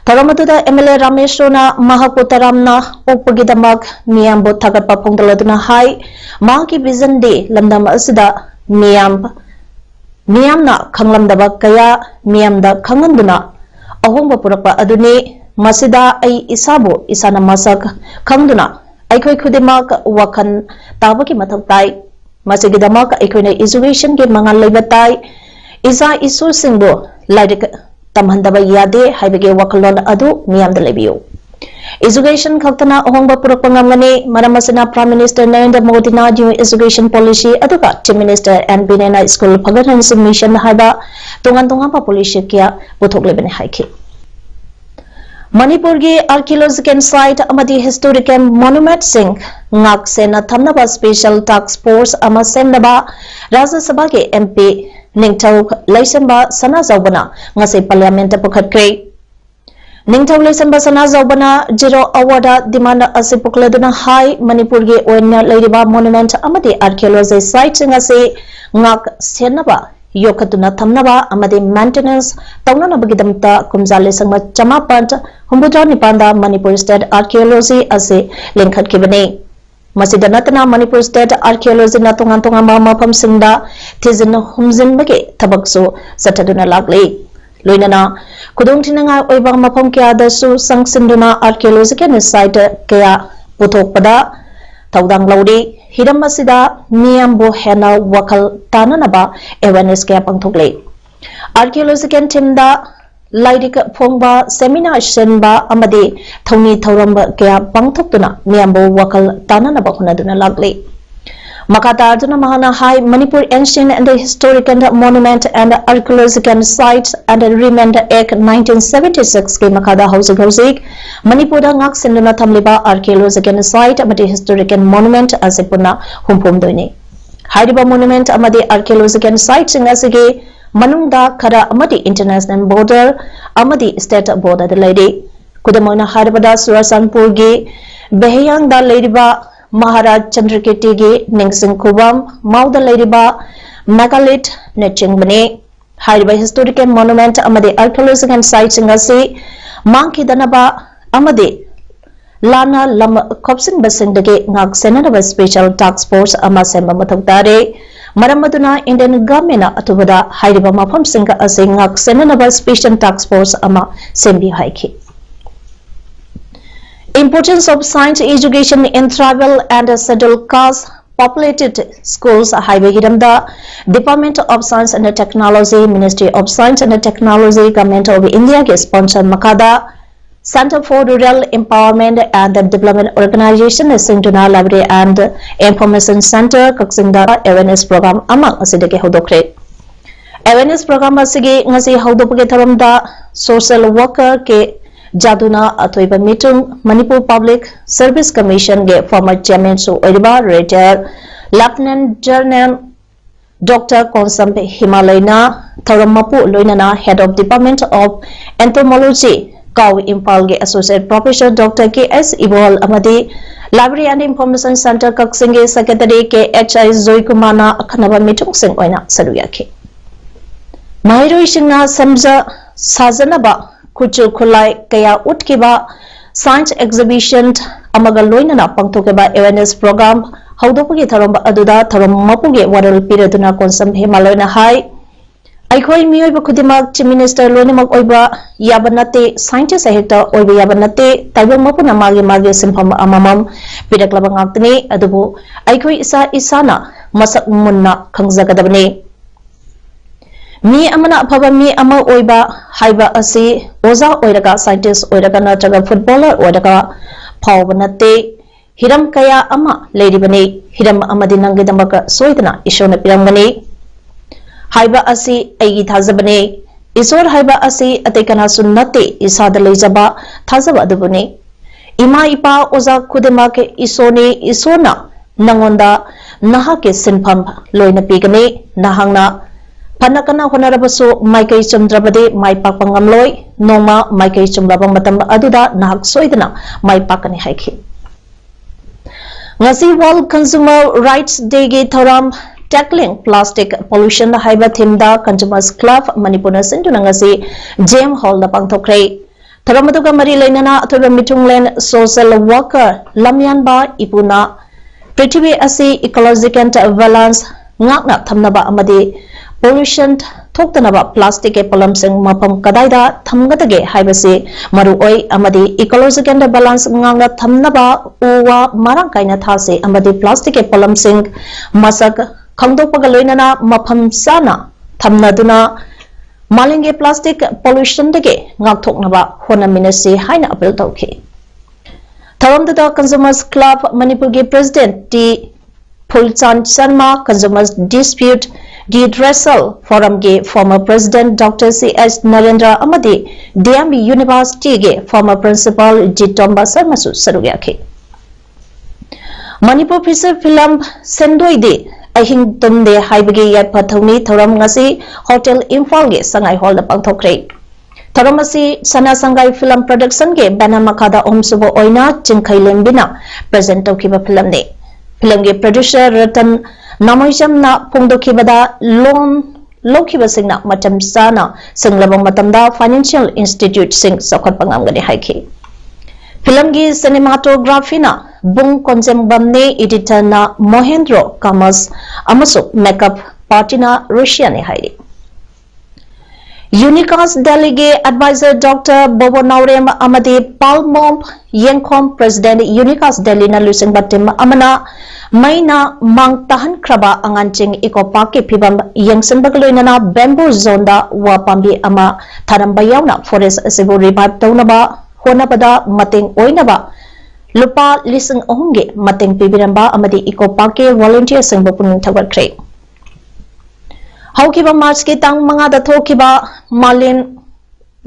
ꯊꯧꯔꯝ ꯑꯗꯨꯗ MLA ꯔꯥꯃꯦꯁꯣꯔꯅ ꯃꯍꯥꯛꯄꯨ ꯇꯔꯥꯝꯅ ꯑꯣꯛꯄꯒꯤꯗꯃꯛ ꯃꯤꯌꯥꯝꯕꯨ ꯊꯥꯒꯠꯄ ꯐꯣꯡꯗꯣꯛꯂꯗꯨꯅ ꯍꯥꯏ, ꯃꯍꯥꯛꯀꯤ visionꯗꯤ ꯂꯝꯗꯝ ꯑꯁꯤꯗ ꯃꯤꯌꯥꯝ, ꯃꯤꯌꯥꯝꯅ ꯈꯪꯂꯝꯗꯕ ꯀꯌꯥ ꯃꯤꯌꯥꯝꯗ ꯈꯪꯍꯟꯗꯨꯅ ꯑꯍꯣꯡꯕ ꯄꯨꯔꯛꯄ ꯑꯗꯨꯅꯤ꯫ ꯃꯁꯤꯗ ꯑꯩ ꯏꯁꯥꯕꯨ ꯏꯁꯥꯅ ꯃꯁꯛ ꯈꯪꯗꯨꯅ ꯑꯩꯈꯣꯏ ꯈꯨꯗꯤꯡꯃꯛ ꯋꯥꯈꯜ ꯇꯥꯕꯒꯤ ꯃꯊꯧ ꯇꯥꯏ꯫ ꯃꯁꯤꯒꯤꯗꯃꯛ ꯑꯩꯈꯣꯏꯅ educationꯒꯤ ꯃꯉꯥꯜ ꯂꯩꯕ ꯇꯥꯏ꯫ ꯏꯆꯥ ꯏꯁꯨꯁꯤꯡꯕꯨ ꯂꯥꯏꯔꯤꯛ ꯇꯝꯍꯟꯗꯕ ꯌꯥꯗꯦ ꯍꯥꯏꯕꯒꯤ ꯋꯥꯈꯜꯂꯣꯟ ꯑꯗꯨ ꯃꯤꯌꯥꯝꯗ ꯂꯩꯕꯤꯌꯨ꯫ Education ꯈꯛꯇꯅ ꯑꯍꯣꯡꯕ ꯄꯨꯔꯛꯄ ꯉꯝꯒꯅꯤ꯫ ꯃꯔꯝ ꯑꯁꯤꯅ Prime Minister ꯅꯔꯦꯟꯗ꯭ꯔ ꯃꯣꯗꯤꯅ New Education Policy ꯑꯗꯨꯒ Chief Minister ꯑꯦꯟ ꯕꯤꯔꯦꯟꯅ School ꯐꯒꯠꯍꯟꯁꯤ Mission ꯍꯥꯏꯕ ꯇꯣꯉꯥꯟ ꯇꯣꯉꯥꯟꯕ policy ꯀꯌꯥ ꯄꯨꯊꯣꯛꯂꯤꯕꯅꯤ ꯍꯥꯏꯈꯤ꯫ ꯃꯅꯤꯄꯨꯔꯒꯤ archaeological site ꯑꯃꯗꯤ historical monumentꯁꯤꯡ ꯉꯥꯛ ꯁꯦꯟꯅ ꯊꯝꯅꯕ special task force ꯑꯃ ꯁꯦꯝꯅꯕ ꯔꯥꯖ꯭ꯌ ꯁꯚꯥꯒꯤ ꯑꯦꯝ ꯄꯤ ꯅꯤꯡꯊꯧ ꯂꯩꯁꯦꯝꯕ ꯁꯅꯥꯖꯥꯎꯕꯅ ꯉꯁꯤ Parliamentꯇ ꯄꯨꯈꯠꯈ꯭ꯔꯦ꯫ ꯅꯤꯡꯊꯧ ꯂꯩꯁꯦꯝꯕ ꯁꯅꯥꯖꯥꯎꯕꯅ Zero Hourꯗ demand ꯑꯁꯤ ꯄꯨꯈꯠꯂꯗꯨꯅ ꯍꯥꯏ, ꯃꯅꯤꯄꯨꯔꯒꯤ ꯑꯣꯏꯅ ꯂꯩꯔꯤꯕ monument ꯑꯃꯗꯤ archaeology siteꯁꯤꯡ ꯑꯁꯤ ꯉꯥꯛ ꯁꯦꯟꯅꯕ, ꯌꯣꯛꯈꯠꯇꯨꯅ ꯊꯝꯅꯕ ꯑꯃꯗꯤ maintenance ꯇꯧꯅꯅꯕꯒꯤꯗꯃꯛꯇ ꯀꯨꯝꯖꯥ ꯂꯤꯁꯤꯡ ꯑꯃ ꯆꯃꯥꯄꯟ ꯍꯨꯝꯐꯨꯇꯔꯥ ꯅꯤꯄꯥꯟꯗ ꯃꯅꯤꯄꯨꯔ State Archaeology ꯑꯁꯤ ꯂꯤꯡꯈꯠꯈꯤꯕꯅꯤ꯫ ꯃꯁꯤꯗ ꯅꯠꯇꯅ ꯃꯅꯤꯄꯨꯔ State Archaeologyꯅ ꯇꯣꯉꯥꯟ ꯇꯣꯉꯥꯟꯕ ꯃꯐꯝꯁꯤꯡꯗ ꯊꯤꯖꯤꯟ ꯍꯨꯝꯖꯤꯟꯕꯒꯤ ꯊꯕꯛꯁꯨ ꯆꯠꯊꯗꯨꯅ ꯂꯥꯛꯂꯤ꯫ ꯂꯣꯏꯅꯅ ꯈꯨꯗꯣꯡꯊꯤꯅꯤꯡꯉꯥꯏ ꯑꯣꯏꯕ ꯃꯐꯝ ꯀꯌꯥꯗꯁꯨ ꯆꯪꯁꯤꯟꯗꯨꯅ archaeological site ꯀꯌꯥ ꯄꯨꯊꯣꯛꯄꯗ ꯊꯧꯗꯥꯡ ꯂꯧꯔꯤ꯫ ꯍꯤꯔꯝ ꯑꯁꯤꯗ ꯃꯤꯌꯥꯝꯕꯨ ꯍꯦꯟꯅ ꯋꯥꯈꯜ ꯇꯥꯅꯅꯕ awareness ꯀꯌꯥ ꯄꯥꯡꯊꯣꯛꯂꯤ꯫ Archaeological themeꯗ ꯂꯥꯏꯔꯤꯛ ꯐꯣꯡꯕ, seminar ꯁꯤꯟꯕ ꯑꯃꯗꯤ ꯊꯧꯅꯤ ꯊꯧꯔꯝ ꯀꯌꯥ ꯄꯥꯡꯊꯣꯛꯇꯨꯅ ꯃꯤꯌꯥꯝꯕꯨ ꯋꯥꯈꯜ ꯇꯥꯅꯅꯕ ꯍꯣꯠꯅꯗꯨꯅ ꯂꯥꯛꯂꯤ꯫ ꯃꯈꯥ ꯇꯥꯗꯨꯅ ꯃꯍꯥꯛꯅ ꯍꯥꯏ, Manipur Ancient and Historical Monument and Archaeological Sites and Remains Act nineteen seventy sixꯀꯤ ꯃꯈꯥꯗ ꯍꯧꯖꯤꯛ ꯍꯧꯖꯤꯛ ꯃꯅꯤꯄꯨꯔꯗ ꯉꯥꯛ ꯁꯦꯟꯗꯨꯅ ꯊꯝꯂꯤꯕ archaeological site ꯑꯃꯗꯤ historical monument ꯑꯁꯤ ꯄꯨꯟꯅ ꯍꯨꯝꯐꯨꯍꯨꯝꯗꯣꯏꯅꯤ꯫ ꯍꯥꯏꯔꯤꯕ monument ꯑꯃꯗꯤ archaeological sitesꯁꯤꯡ ꯑꯁꯤꯒꯤ ꯃꯅꯨꯡꯗ ꯈꯔ ꯑꯃꯗꯤ international border ꯑꯃꯗꯤ state borderꯗ ꯂꯩꯔꯤ꯫ ꯈꯨꯗꯝ ꯑꯣꯏꯅ ꯍꯥꯏꯔꯕꯗ, ꯆꯨꯔꯆꯥꯟꯄꯨꯔꯒꯤ ꯕꯦꯍꯌꯥꯡꯗ ꯂꯩꯔꯤꯕ ꯃꯍꯥꯔꯥꯖ ꯆꯟꯗ꯭ꯔꯀꯤꯔꯇꯤꯒꯤ ꯅꯤꯡꯁꯤꯡ ꯈꯨꯕꯝ, ꯃꯥꯎꯗ ꯂꯩꯔꯤꯕ megalith ꯅꯆꯤꯡꯕꯅꯤ꯫ ꯍꯥꯏꯔꯤꯕ historical monument ꯑꯃꯗꯤ archaeological sitesꯁꯤꯡ ꯑꯁꯤ ꯃꯥꯡꯈꯤꯗꯅꯕ ꯑꯃꯗꯤ ꯂꯥꯟꯅ ꯂꯝ ꯈꯣꯞꯆꯤꯟꯕꯁꯤꯡꯗꯒꯤ ꯉꯥꯛ ꯁꯦꯟꯅꯅꯕ special task force ꯑꯃ ꯁꯦꯝꯕ ꯃꯊꯧ ꯇꯥꯔꯦ꯫ ꯃꯔꯝ ꯑꯗꯨꯅ Indian governmentꯅ ꯑꯊꯨꯕꯗ ꯍꯥꯏꯔꯤꯕ ꯃꯐꯝꯁꯤꯡ ꯑꯁꯤ ꯉꯥꯛ ꯁꯦꯟꯅꯅꯕ special task force ꯑꯃ ꯁꯦꯝꯕꯤꯌꯨ ꯍꯥꯏꯈꯤ꯫ Importance of science education in tribal and scheduled caste populated schools ꯍꯥꯏꯕ ꯍꯤꯔꯝꯗ Department of Science and Technology, Ministry of Science and Technology, Government of India ꯒꯤ sponsor ꯃꯈꯥꯗ Center for Rural Empowerment and Development Organization ꯁꯤꯡꯗꯨꯅ Library and Information Center ꯀꯛꯆꯤꯡꯗ awareness program ꯑꯃ ꯉꯁꯤꯗꯒꯤ ꯍꯧꯗꯣꯛꯈ꯭ꯔꯦ꯫ Awareness program ꯑꯁꯤꯒꯤ ꯉꯁꯤ ꯍꯧꯗꯣꯛꯄꯒꯤ ꯊꯧꯔꯝꯗ social worker ꯀꯦ ꯖꯥꯗꯨꯅ ꯑꯊꯣꯏꯕ ꯃꯤꯇꯨꯡ, Manipur Public Service Commission ꯒꯤ former chairman ꯁꯨ ꯑꯣꯏꯔꯤꯕ Retired Lieutenant General Doctor Konsam ꯍꯤꯃꯥꯂꯣꯏꯅ ꯊꯧꯔꯝ ꯃꯄꯨ ꯂꯣꯏꯅꯅ Head of Department of Entomology, ꯀꯥꯎ ꯏꯝꯐꯥꯜꯒꯤ Associate Professor Doctor ꯀꯦ ꯑꯦꯁ ꯏꯕꯣꯍꯜ ꯑꯃꯗꯤ Library and Information Center ꯀꯛꯆꯤꯡꯒꯤ Secretary ꯀꯦ ꯑꯩꯆ ꯑꯥꯏ ꯖꯣꯏꯀꯨꯃꯥꯔꯅ ꯑꯈꯟꯅꯕ ꯃꯤꯊꯨꯡꯁꯤꯡ ꯑꯣꯏꯅ ꯁꯔꯨꯛ ꯌꯥꯈꯤ꯫ ꯃꯍꯩꯔꯣꯏꯁꯤꯡꯅ ꯁꯦꯝꯖ ꯁꯥꯖꯅꯕ ꯈꯨꯠꯁꯨ ꯈꯨꯠꯂꯥꯏ ꯀꯌꯥ ꯎꯠꯈꯤꯕ science exhibition ꯑꯃꯒ ꯂꯣꯏꯅꯅ ꯄꯥꯡꯊꯣꯛꯈꯤꯕ awareness program ꯍꯧꯗꯣꯛꯄꯒꯤ ꯊꯧꯔꯝ ꯑꯗꯨꯗ ꯊꯧꯔꯝ ꯃꯄꯨꯒꯤ ꯋꯥꯔꯣꯜ ꯄꯤꯔꯗꯨꯅ ꯀꯣꯟꯁꯝ ꯍꯤꯃꯥꯂꯣꯏꯅ ꯍꯥꯏ, ꯑꯩꯈꯣꯏ ꯃꯤꯑꯣꯏꯕ ꯈꯨꯗꯤꯡꯃꯛ Chief Minister ꯂꯣꯏꯅꯃꯛ ꯑꯣꯏꯕ ꯌꯥꯕ ꯅꯠꯇꯦ, scientist ꯍꯦꯛꯇ ꯑꯣꯏꯕ ꯌꯥꯕ ꯅꯠꯇꯦ, ꯇꯥꯏꯕꯪ ꯃꯄꯨꯅ ꯃꯥꯒꯤ ꯃꯥꯒꯤ ꯁꯤꯟꯐꯝ ꯑꯃꯃꯝ ꯄꯤꯔꯛꯂꯕ ꯉꯥꯛꯇꯅꯤ, ꯑꯗꯨꯕꯨ ꯑꯩꯈꯣꯏ ꯏꯁꯥ ꯏꯁꯥꯅ ꯃꯁꯛ ꯃꯨꯟꯅ ꯈꯪꯖꯒꯗꯕꯅꯤ꯫ ꯃꯤ ꯑꯃꯅ ꯑꯐꯕ ꯃꯤ ꯑꯃ ꯑꯣꯏꯕ ꯍꯥꯏꯕ ꯑꯁꯤ ꯑꯣꯖꯥ ꯑꯣꯏꯔꯒ, scientist ꯑꯣꯏꯔꯒ ꯅꯠꯇ꯭ꯔꯒ footballer ꯑꯣꯏꯔꯒ ꯐꯥꯎꯕ ꯅꯠꯇꯦ꯫ ꯍꯤꯔꯝ ꯀꯌꯥ ꯑꯃ ꯂꯩꯔꯤꯕꯅꯤ꯫ ꯍꯤꯔꯝ ꯑꯃꯗꯤ ꯅꯪꯒꯤꯗꯃꯛ ꯁꯣꯏꯗꯅ ꯏꯁꯣꯔꯅ ꯄꯤꯔꯝꯒꯅꯤ ꯍꯥꯏꯕ ꯑꯁꯤ ꯑꯩꯒꯤ ꯊꯥꯖꯕꯅꯤ꯫ ꯏꯁꯣꯔ ꯍꯥꯏꯕ ꯑꯁꯤ ꯑꯇꯩ ꯀꯅꯥꯁꯨ ꯅꯠꯇꯦ, ꯏꯁꯥꯗ ꯂꯩꯖꯕ ꯊꯥꯖꯕ ꯑꯗꯨꯕꯨꯅꯤ꯫ ꯏꯃꯥ ꯏꯄꯥ ꯑꯣꯖꯥ ꯈꯨꯗꯤꯡꯃꯛ ꯏꯁꯣꯔꯅꯤ꯫ ꯏꯁꯣꯔꯅ ꯅꯪꯉꯣꯟꯗ ꯅꯍꯥꯛꯀꯤ ꯁꯤꯟꯐꯝ ꯂꯣꯏꯅ ꯄꯤꯒꯅꯤ꯫ ꯅꯍꯥꯛꯅ ꯐꯅ ꯀꯟꯅ ꯍꯣꯠꯅꯔꯕꯁꯨ ꯃꯥꯏꯀꯩ ꯆꯨꯝꯗ꯭ꯔꯕꯗꯤ ꯃꯥꯏ ꯄꯥꯛꯄ ꯉꯝꯂꯣꯏ꯫ ꯅꯣꯡꯃ ꯃꯥꯏꯀꯩ ꯆꯨꯝꯂꯕ ꯃꯇꯝ ꯑꯗꯨꯗ ꯅꯍꯥꯛ ꯁꯣꯏꯗꯅ ꯃꯥꯏ ꯄꯥꯛꯀꯅꯤ ꯍꯥꯏꯈꯤ꯫ ꯉꯁꯤ World Consumer Rights Day ꯒꯤ ꯊꯧꯔꯝ Tackling Plastic Pollution ꯍꯥꯏꯕ theme ꯗ Consumers Club ꯃꯅꯤꯄꯨꯔꯅ ꯁꯤꯟꯗꯨꯅ ꯉꯁꯤ ꯖꯦꯝ ꯍꯣꯜꯗ ꯄꯥꯡꯊꯣꯛꯈ꯭ꯔꯦ꯫ ꯊꯧꯔꯝ ꯑꯗꯨꯒ ꯃꯔꯤ ꯂꯩꯅꯅ ꯑꯊꯣꯏꯕ ꯃꯤꯊꯨꯡꯂꯦꯟ social worker ꯂꯝꯌꯥꯟꯕ ꯏꯄꯨꯅ ꯄ꯭ꯔꯤꯊꯤꯕꯤ ꯑꯁꯤ ecological balance ꯉꯥꯛꯅ ꯊꯝꯅꯕ ꯑꯃꯗꯤ pollution ꯊꯣꯛꯇꯅꯕ ꯄ꯭ꯂꯥꯁꯇꯤꯛꯀꯤ ꯄꯣꯠꯂꯝꯁꯤꯡ ꯃꯐꯝ ꯀꯗꯥꯏꯗ ꯊꯝꯒꯗꯒꯦ ꯍꯥꯏꯕꯁꯤ ꯃꯔꯨꯑꯣꯏ ꯑꯃꯗꯤ ecological balance ꯉꯥꯛꯅ ꯊꯝꯅꯕ ꯎ ꯋꯥ ꯃꯔꯥꯡ ꯀꯥꯏꯅ ꯊꯥꯁꯤ ꯑꯃꯗꯤ ꯄ꯭ꯂꯥꯁꯇꯤꯛꯀꯤ ꯄꯣꯠꯂꯝꯁꯤꯡ ꯃꯁꯛ ꯈꯪꯗꯣꯛꯄꯒ ꯂꯣꯏꯅꯅ ꯃꯐꯝ ꯆꯥꯅ ꯊꯝꯅꯗꯨꯅ ꯃꯥꯂꯦꯝꯒꯤ ꯄ꯭ꯂꯥꯁꯇꯤꯛ ꯄꯣꯂꯨꯁꯟꯗꯒꯤ ꯉꯥꯛꯊꯣꯛꯅꯕ ꯍꯣꯠꯅꯃꯤꯟꯅꯁꯤ ꯍꯥꯏꯅ ꯑꯄꯤꯜ ꯇꯧꯈꯤ꯫ ꯊꯧꯔꯝꯗꯨꯗ Consumers Club ꯃꯅꯤꯄꯨꯔꯒꯤ president T Phulchand Sharma, Consumers Dispute Redressal Forumꯒꯤ former president Doctor C H Narendra ꯑꯃꯗꯤ D M Universityꯒꯤ former principal ꯖꯤꯇꯣꯝꯕ ꯁꯔꯃꯁꯨ ꯁꯔꯨꯛ ꯌꯥꯈꯤ꯫ ꯃꯅꯤꯄꯨꯔ feature film ꯁꯦꯟꯗꯣꯏꯗꯤ ꯑꯍꯤꯡ ꯇꯨꯝꯗꯦ ꯍꯥꯏꯕꯒꯤ ꯌꯥꯏꯐ ꯊꯧꯅꯤ ꯊꯧꯔꯝ ꯉꯁꯤ ꯍꯣꯇꯦꯜ ꯏꯝꯐꯥꯜꯒꯤ ꯁꯉꯥꯏ ꯍꯣꯜꯗ ꯄꯥꯡꯊꯣꯛꯈ꯭ꯔꯦ꯫ ꯊꯧꯔꯝ ꯑꯁꯤ ꯁꯅꯥ ꯁꯪꯒꯥꯏ film productionꯒꯤ banner ꯃꯈꯥꯗ ꯑꯍꯨꯝꯁꯨꯕ ꯑꯣꯏꯅ ꯆꯤꯡꯈꯩ ꯂꯦꯝꯕꯤꯅ present ꯇꯧꯈꯤꯕ filmꯅꯤ꯫ Filmꯒꯤ producer ꯔꯇꯟ ꯅꯥꯃꯣꯏꯖꯝꯅ ꯐꯣꯡꯗꯣꯛꯈꯤꯕꯗ, loan ꯂꯧꯈꯤꯕꯁꯤꯡꯅ ꯃꯇꯝ ꯆꯥꯅ ꯁꯤꯡꯂꯕ ꯃꯇꯝꯗ financial instituteꯁꯤꯡ ꯆꯥꯎꯈꯠꯄ ꯉꯝꯒꯅꯤ ꯍꯥꯏꯈꯤ꯫ Filmꯒꯤ cinematographyꯅ ꯕꯨꯡ ꯀꯣꯟꯖꯦꯝꯕꯝꯅꯤ, editorꯅ ꯃꯣꯍꯦꯟꯗ꯭ꯔꯣ ꯀꯥꯃꯁ ꯑꯃꯁꯨꯡ makeup partyꯅ ꯔꯨꯁꯤꯌꯥꯅꯤ ꯍꯥꯏꯔꯤ꯫ ꯌꯨꯅꯤꯀꯥꯁ ꯗꯦꯜꯂꯤꯒꯤ advisor Doctor ꯕꯣꯕꯣ ꯅꯥꯎꯔꯦꯝ ꯑꯃꯗꯤ ꯄꯥꯜꯃꯣꯝ ꯌꯦꯡꯈꯣꯝ, president ꯌꯨꯅꯤꯀꯥꯁ ꯗꯦꯜꯂꯤꯅ ꯂꯨꯆꯤꯡꯕ team ꯑꯃꯅ ꯃꯩꯅ ꯃꯥꯡ ꯇꯥꯍꯟꯈ꯭ꯔꯕ ꯑꯉꯥꯟꯆꯤꯡ eco parkꯀꯤ ꯐꯤꯕꯝ ꯌꯦꯡꯁꯤꯟꯕꯒ ꯂꯣꯏꯅꯅ bamboo zoneꯗ ꯋꯥ ꯄꯥꯝꯕꯤ ꯑꯃ ꯊꯥꯔꯝꯕ ꯌꯥꯎꯅ forest ꯑꯁꯤꯕꯨ revive ꯇꯧꯅꯕ ꯍꯣꯠꯅꯕꯗ ꯃꯇꯦꯡ ꯑꯣꯏꯅꯕ ꯂꯨꯄꯥ ꯂꯤꯁꯤꯡ ꯑꯍꯨꯝꯒꯤ ꯃꯇꯦꯡ ꯄꯤꯕꯤꯔꯝꯕ ꯑꯃꯗꯤ eco parkꯀꯤ volunteerꯁꯤꯡꯕꯨ ꯄꯨꯛꯅꯤꯡ ꯊꯧꯒꯠꯈ꯭ꯔꯦ꯫ ꯍꯧꯈꯤꯕ Marchꯀꯤ ꯇꯥꯡ ꯃꯉꯥꯗ ꯊꯣꯛꯈꯤꯕ ꯃꯥꯂꯦꯝ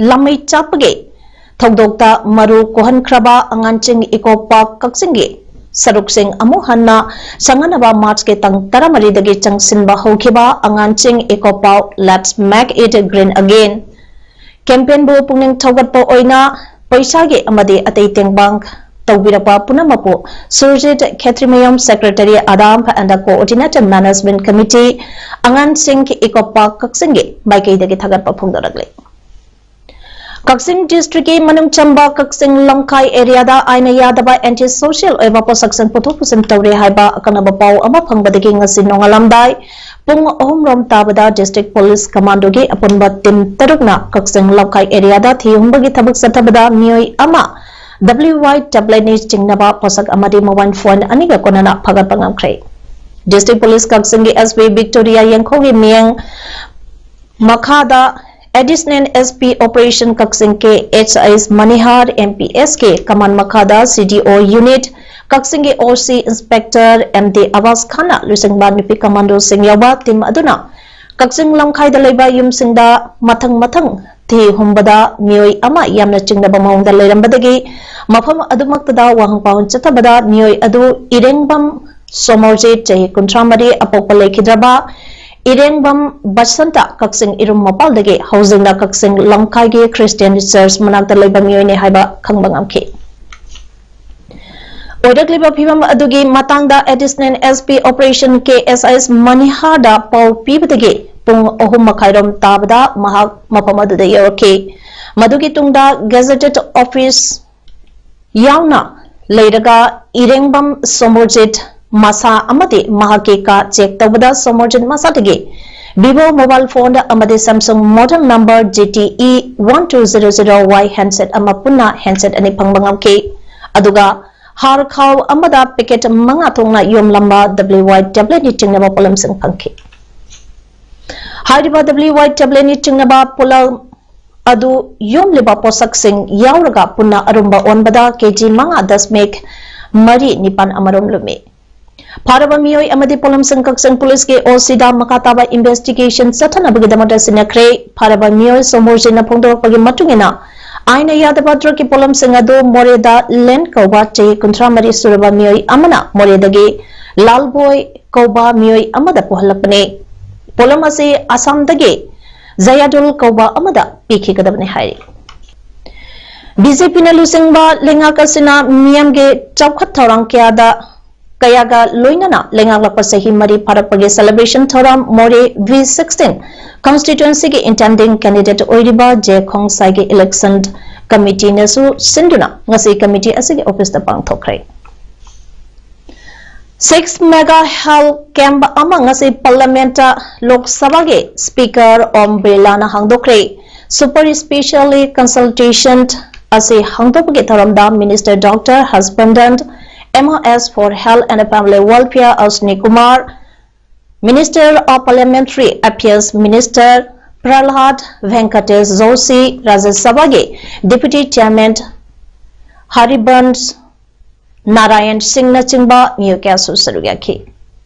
ꯂꯥꯃꯩ ꯆꯥꯛꯄꯒꯤ ꯊꯧꯗꯣꯛꯇ ꯃꯔꯨ ꯀꯣꯛꯍꯟꯈ꯭ꯔꯕ ꯑꯉꯥꯟꯆꯤꯡ eco park ꯀꯛꯆꯤꯡꯒꯤ ꯁꯔꯨꯛꯁꯤꯡ ꯑꯃꯨꯛ ꯍꯟꯅ ꯁꯪꯍꯟꯅꯕ Marchꯀꯤ ꯇꯥꯡ ꯇꯔꯥꯃꯔꯤꯗꯒꯤ ꯆꯪꯁꯤꯟꯕ ꯍꯧꯈꯤꯕ ꯑꯉꯥꯟꯆꯤꯡ eco park Let's Make It Green Again campaignꯕꯨ ꯄꯨꯛꯅꯤꯡ ꯊꯧꯒꯠꯄ ꯑꯣꯏꯅ ꯄꯩꯁꯥꯒꯤ ꯑꯃꯗꯤ ꯑꯇꯩ ꯇꯦꯡꯕꯥꯡ ꯇꯧꯕꯤꯔꯛꯄ ꯄꯨꯝꯅꯃꯛꯄꯨ ꯁꯨꯔꯖꯤꯠ ꯈꯦꯇ꯭ꯔꯤꯃꯌꯨꯝ, secretary, ADAMP and coordinator management committee, ꯑꯉꯥꯟꯆꯤꯡ eco park ꯀꯛꯆꯤꯡꯒꯤ ꯃꯥꯏꯀꯩꯗꯒꯤ ꯊꯥꯒꯠꯄ ꯐꯣꯡꯗꯣꯔꯛꯂꯤ꯫ ꯀꯛꯆꯤꯡ districtꯀꯤ ꯃꯅꯨꯡ ꯆꯟꯕ ꯀꯛꯆꯤꯡ ꯂꯝꯈꯥꯏ areaꯗ ꯑꯥꯏꯟꯅ ꯌꯥꯗꯕ anti social ꯑꯣꯏꯕ ꯄꯣꯠꯁꯛꯁꯤꯡ ꯄꯨꯊꯣꯛ ꯄꯨꯁꯤꯟ ꯇꯧꯔꯦ ꯍꯥꯏꯕ ꯑꯀꯛꯅꯕ ꯄꯥꯎ ꯑꯃ ꯐꯪꯕꯗꯒꯤ ꯉꯁꯤ ꯅꯣꯡꯉꯥꯜꯂꯝꯗꯥꯏ ꯄꯨꯡ ꯑꯍꯨꯝ ꯔꯣꯝ ꯇꯥꯕꯗ District Police Commando ꯒꯤ ꯑꯄꯨꯟꯕ team ꯇꯔꯨꯛꯅ ꯀꯛꯆꯤꯡ ꯂꯝꯈꯥꯏ area ꯗ ꯊꯤ ꯍꯨꯝꯕꯒꯤ ꯊꯕꯛ ꯆꯠꯊꯕꯗ ꯃꯤꯑꯣꯏ ꯑꯃ W Y tablet ꯅ ꯆꯤꯡꯅꯕ ꯄꯣꯠꯁꯛ ꯑꯃꯗꯤ mobile phone ꯑꯅꯤꯒ ꯀꯣꯟꯅꯅ ꯐꯥꯒꯠꯄ ꯉꯝꯈ꯭ꯔꯦ꯫ District Police ꯀꯛꯆꯤꯡꯒꯤ S P Victoria ꯌꯦꯡꯈꯣꯒꯤ ꯃꯤꯠꯌꯦꯡ ꯃꯈꯥꯗ Additional S P Operation ꯀꯛꯆꯤꯡ ꯀꯦ ꯑꯦꯁ ꯑꯥꯏ ꯑꯦꯁ ꯃꯅꯤꯍꯥꯔ M P S ꯀꯤ command ꯃꯈꯥꯗ C D O unit ꯀꯛꯆꯤꯡꯒꯤ O C Inspector M D ꯑꯕꯥꯁ ꯈꯥꯟꯅ ꯂꯨꯆꯤꯡꯕ ꯅꯨꯄꯤ commandoꯁꯤꯡ ꯌꯥꯎꯕ team ꯑꯗꯨꯅ ꯀꯛꯆꯤꯡ ꯂꯝꯈꯥꯏꯗ ꯂꯩꯕ ꯌꯨꯝꯁꯤꯡꯗ ꯃꯊꯪ ꯃꯊꯪ ꯊꯤ ꯍꯨꯝꯕꯗ ꯃꯤꯑꯣꯏ ꯑꯃ ꯌꯥꯝꯅ ꯆꯤꯡꯅꯕ ꯃꯑꯣꯡꯗ ꯂꯩꯔꯝꯕꯗꯒꯤ ꯃꯐꯝ ꯑꯗꯨꯃꯛꯇꯗ ꯋꯥꯍꯪ ꯄꯥꯎꯍꯪ ꯆꯠꯊꯕꯗ ꯃꯤꯑꯣꯏ ꯑꯗꯨ ꯏꯔꯦꯡꯕꯝ ꯁꯣꯃꯣꯔꯖꯤꯠ, ꯆꯍꯤ ꯀꯨꯟꯊ꯭ꯔꯥ ꯃꯔꯤ, ꯑꯄꯣꯛꯄ ꯂꯩꯈꯤꯗ꯭ꯔꯕ ꯏꯔꯦꯡꯕꯝ ꯕꯁꯟꯇ, ꯀꯛꯆꯤꯡ ꯏꯔꯨꯝ ꯃꯄꯥꯜꯗꯒꯤ ꯍꯧꯖꯤꯛꯅ ꯀꯛꯆꯤꯡ ꯂꯝꯈꯥꯏꯒꯤ Christian Church ꯃꯅꯥꯛꯇ ꯂꯩꯕ ꯃꯤꯑꯣꯏꯅꯤ ꯍꯥꯏꯕ ꯈꯪꯕ ꯉꯝꯈꯤ꯫ ꯑꯣꯏꯔꯛꯂꯤꯕ ꯐꯤꯕꯝ ꯑꯗꯨꯒꯤ ꯃꯇꯥꯡꯗ Additional S P Operation ꯀꯦ ꯑꯦꯁ ꯑꯥꯏ ꯑꯦꯁ ꯃꯅꯤꯍꯥꯔꯗ ꯄꯥꯎ ꯄꯤꯕꯗꯒꯤ ꯄꯨꯡ ꯑꯍꯨꯝ ꯃꯈꯥꯏꯔꯣꯝ ꯇꯥꯕꯗ ꯃꯍꯥꯛ ꯃꯐꯝ ꯑꯗꯨꯗ ꯌꯧꯔꯛꯈꯤ꯫ ꯃꯗꯨꯒꯤ ꯇꯨꯡꯗ gazetted office ꯌꯥꯎꯅ ꯂꯩꯔꯒ ꯏꯔꯦꯡꯕꯝ ꯁꯣꯃꯣꯔꯖꯤꯠ ꯃꯁꯥ ꯑꯃꯗꯤ ꯃꯍꯥꯛꯀꯤ ꯀꯥ check ꯇꯧꯕꯗ ꯁꯣꯃꯣꯔꯖꯤꯠ ꯃꯁꯥꯗꯒꯤ Vivo mobile phone ꯑꯃꯗꯤ Samsung model number G T E one two zero zero Y handset ꯑꯃ ꯄꯨꯟꯅ handset ꯑꯅꯤ ꯐꯪꯕ ꯉꯝꯈꯤ꯫ ꯑꯗꯨꯒ ꯍꯥꯔ ꯈꯥꯎ ꯑꯃꯗ packet ꯃꯉꯥ ꯊꯣꯛꯅ ꯌꯣꯝꯂꯝꯕ W Y tablet ꯅ ꯆꯤꯡꯅꯕ ꯄꯣꯠꯂꯝꯁꯤꯡ ꯐꯪꯈꯤ꯫ ꯍꯥꯏꯔꯤꯕ W Y tablet ꯅ ꯆꯤꯡꯅꯕ ꯄꯣꯠꯂꯝ ꯑꯗꯨ ꯌꯣꯝꯂꯤꯕ ꯄꯣꯠꯁꯛꯁꯤꯡ ꯌꯥꯎꯔꯒ ꯄꯨꯟꯅ ꯑꯔꯨꯝꯕ ꯑꯣꯟꯕꯗ ꯀꯦ ꯖꯤ ꯃꯉꯥ ꯗꯁꯃꯤꯛ ꯃꯔꯤ ꯅꯤꯄꯥꯟ ꯑꯃꯔꯣꯝ ꯂꯨꯝꯃꯤ꯫ ꯐꯥꯔꯕ ꯃꯤꯑꯣꯏ ꯑꯃꯗꯤ ꯄꯣꯠꯂꯝꯁꯤꯡ ꯀꯛꯆꯤꯡ police ꯀꯤ O C ꯗ ꯃꯈꯥ ꯇꯥꯕ investigation ꯆꯠꯊꯅꯕꯒꯤꯗꯃꯛꯇ ꯁꯤꯟꯅꯈ꯭ꯔꯦ꯫ ꯐꯥꯔꯕ ꯃꯤꯑꯣꯏ ꯁꯣꯃꯣꯔꯖꯤꯠꯅ ꯐꯣꯡꯗꯣꯔꯛꯄꯒꯤ ꯃꯇꯨꯡ ꯏꯟꯅ, ꯑꯥꯏꯟꯅ ꯌꯥꯗꯕ drug ꯀꯤ ꯄꯣꯠꯂꯝꯁꯤꯡ ꯑꯗꯨ ꯃꯣꯔꯦꯗ ꯂꯦꯟ ꯀꯧꯕ ꯆꯍꯤ ꯀꯨꯟꯊ꯭ꯔꯥ ꯃꯔꯤ ꯁꯨꯔꯕ ꯃꯤꯑꯣꯏ ꯑꯃꯅ ꯃꯣꯔꯦꯗꯒꯤ ꯂꯥꯜꯕꯣꯏ ꯀꯧꯕ ꯃꯤꯑꯣꯏ ꯑꯃꯗ ꯄꯨꯍꯜꯂꯛꯄꯅꯤ꯫ ꯄꯣꯠꯂꯝ ꯑꯁꯤ ꯑꯁꯥꯝꯗꯒꯤ ꯖꯌꯥꯗꯨꯜ ꯀꯧꯕ ꯑꯃꯗ ꯄꯤꯈꯤꯒꯗꯕꯅꯤ ꯍꯥꯏꯔꯤ꯫ B J P ꯅ ꯂꯨꯆꯤꯡꯕ ꯂꯩꯉꯥꯛ ꯑꯁꯤꯅ ꯃꯤꯌꯥꯝꯒꯤ ꯆꯥꯎꯈꯠ ꯊꯧꯔꯥꯡ ꯀꯌꯥꯗ, ꯀꯌꯥꯒ ꯂꯣꯏꯅꯅ ꯂꯩꯉꯥꯛꯂꯛꯄ ꯆꯍꯤ ꯃꯔꯤ ꯐꯥꯔꯛꯄꯒꯤ celebration ꯊꯧꯔꯝ ꯃꯣꯔꯦ V sixteen constituency ꯒꯤ intending candidate ꯑꯣꯏꯔꯤꯕ J ꯈꯣꯡꯁꯥꯏꯒꯤ election committee ꯅꯁꯨ ꯁꯤꯟꯗꯨꯅ ꯉꯁꯤ committee ꯑꯁꯤꯒꯤ office ꯇ ꯄꯥꯡꯊꯣꯛꯈ꯭ꯔꯦ꯫ Six Mega Health Camp ꯑꯃ ꯉꯁꯤ Parliament Lok Sabha ꯒꯤ Speaker Om Birla ꯅ ꯍꯥꯡꯗꯣꯛꯈ꯭ꯔꯦ꯫ Super Specially Consultation ꯑꯁꯤ ꯍꯥꯡꯗꯣꯛꯄꯒꯤ ꯊꯧꯔꯝꯗ Minister Doctor Harsh Vardhan, M O S for Health and Family Welfare Ashwini Kumar, Minister of Parliamentary Affairs Minister Prahlad Venkatesh Joshi, Rajya Sabha ꯒꯤ Deputy Chairman Harivansh Narayan Singh ꯅꯆꯤꯡꯕ ꯃꯤꯑꯣꯏ ꯀꯌꯥꯁꯨ ꯁꯔꯨꯛ ꯌꯥꯈꯤ꯫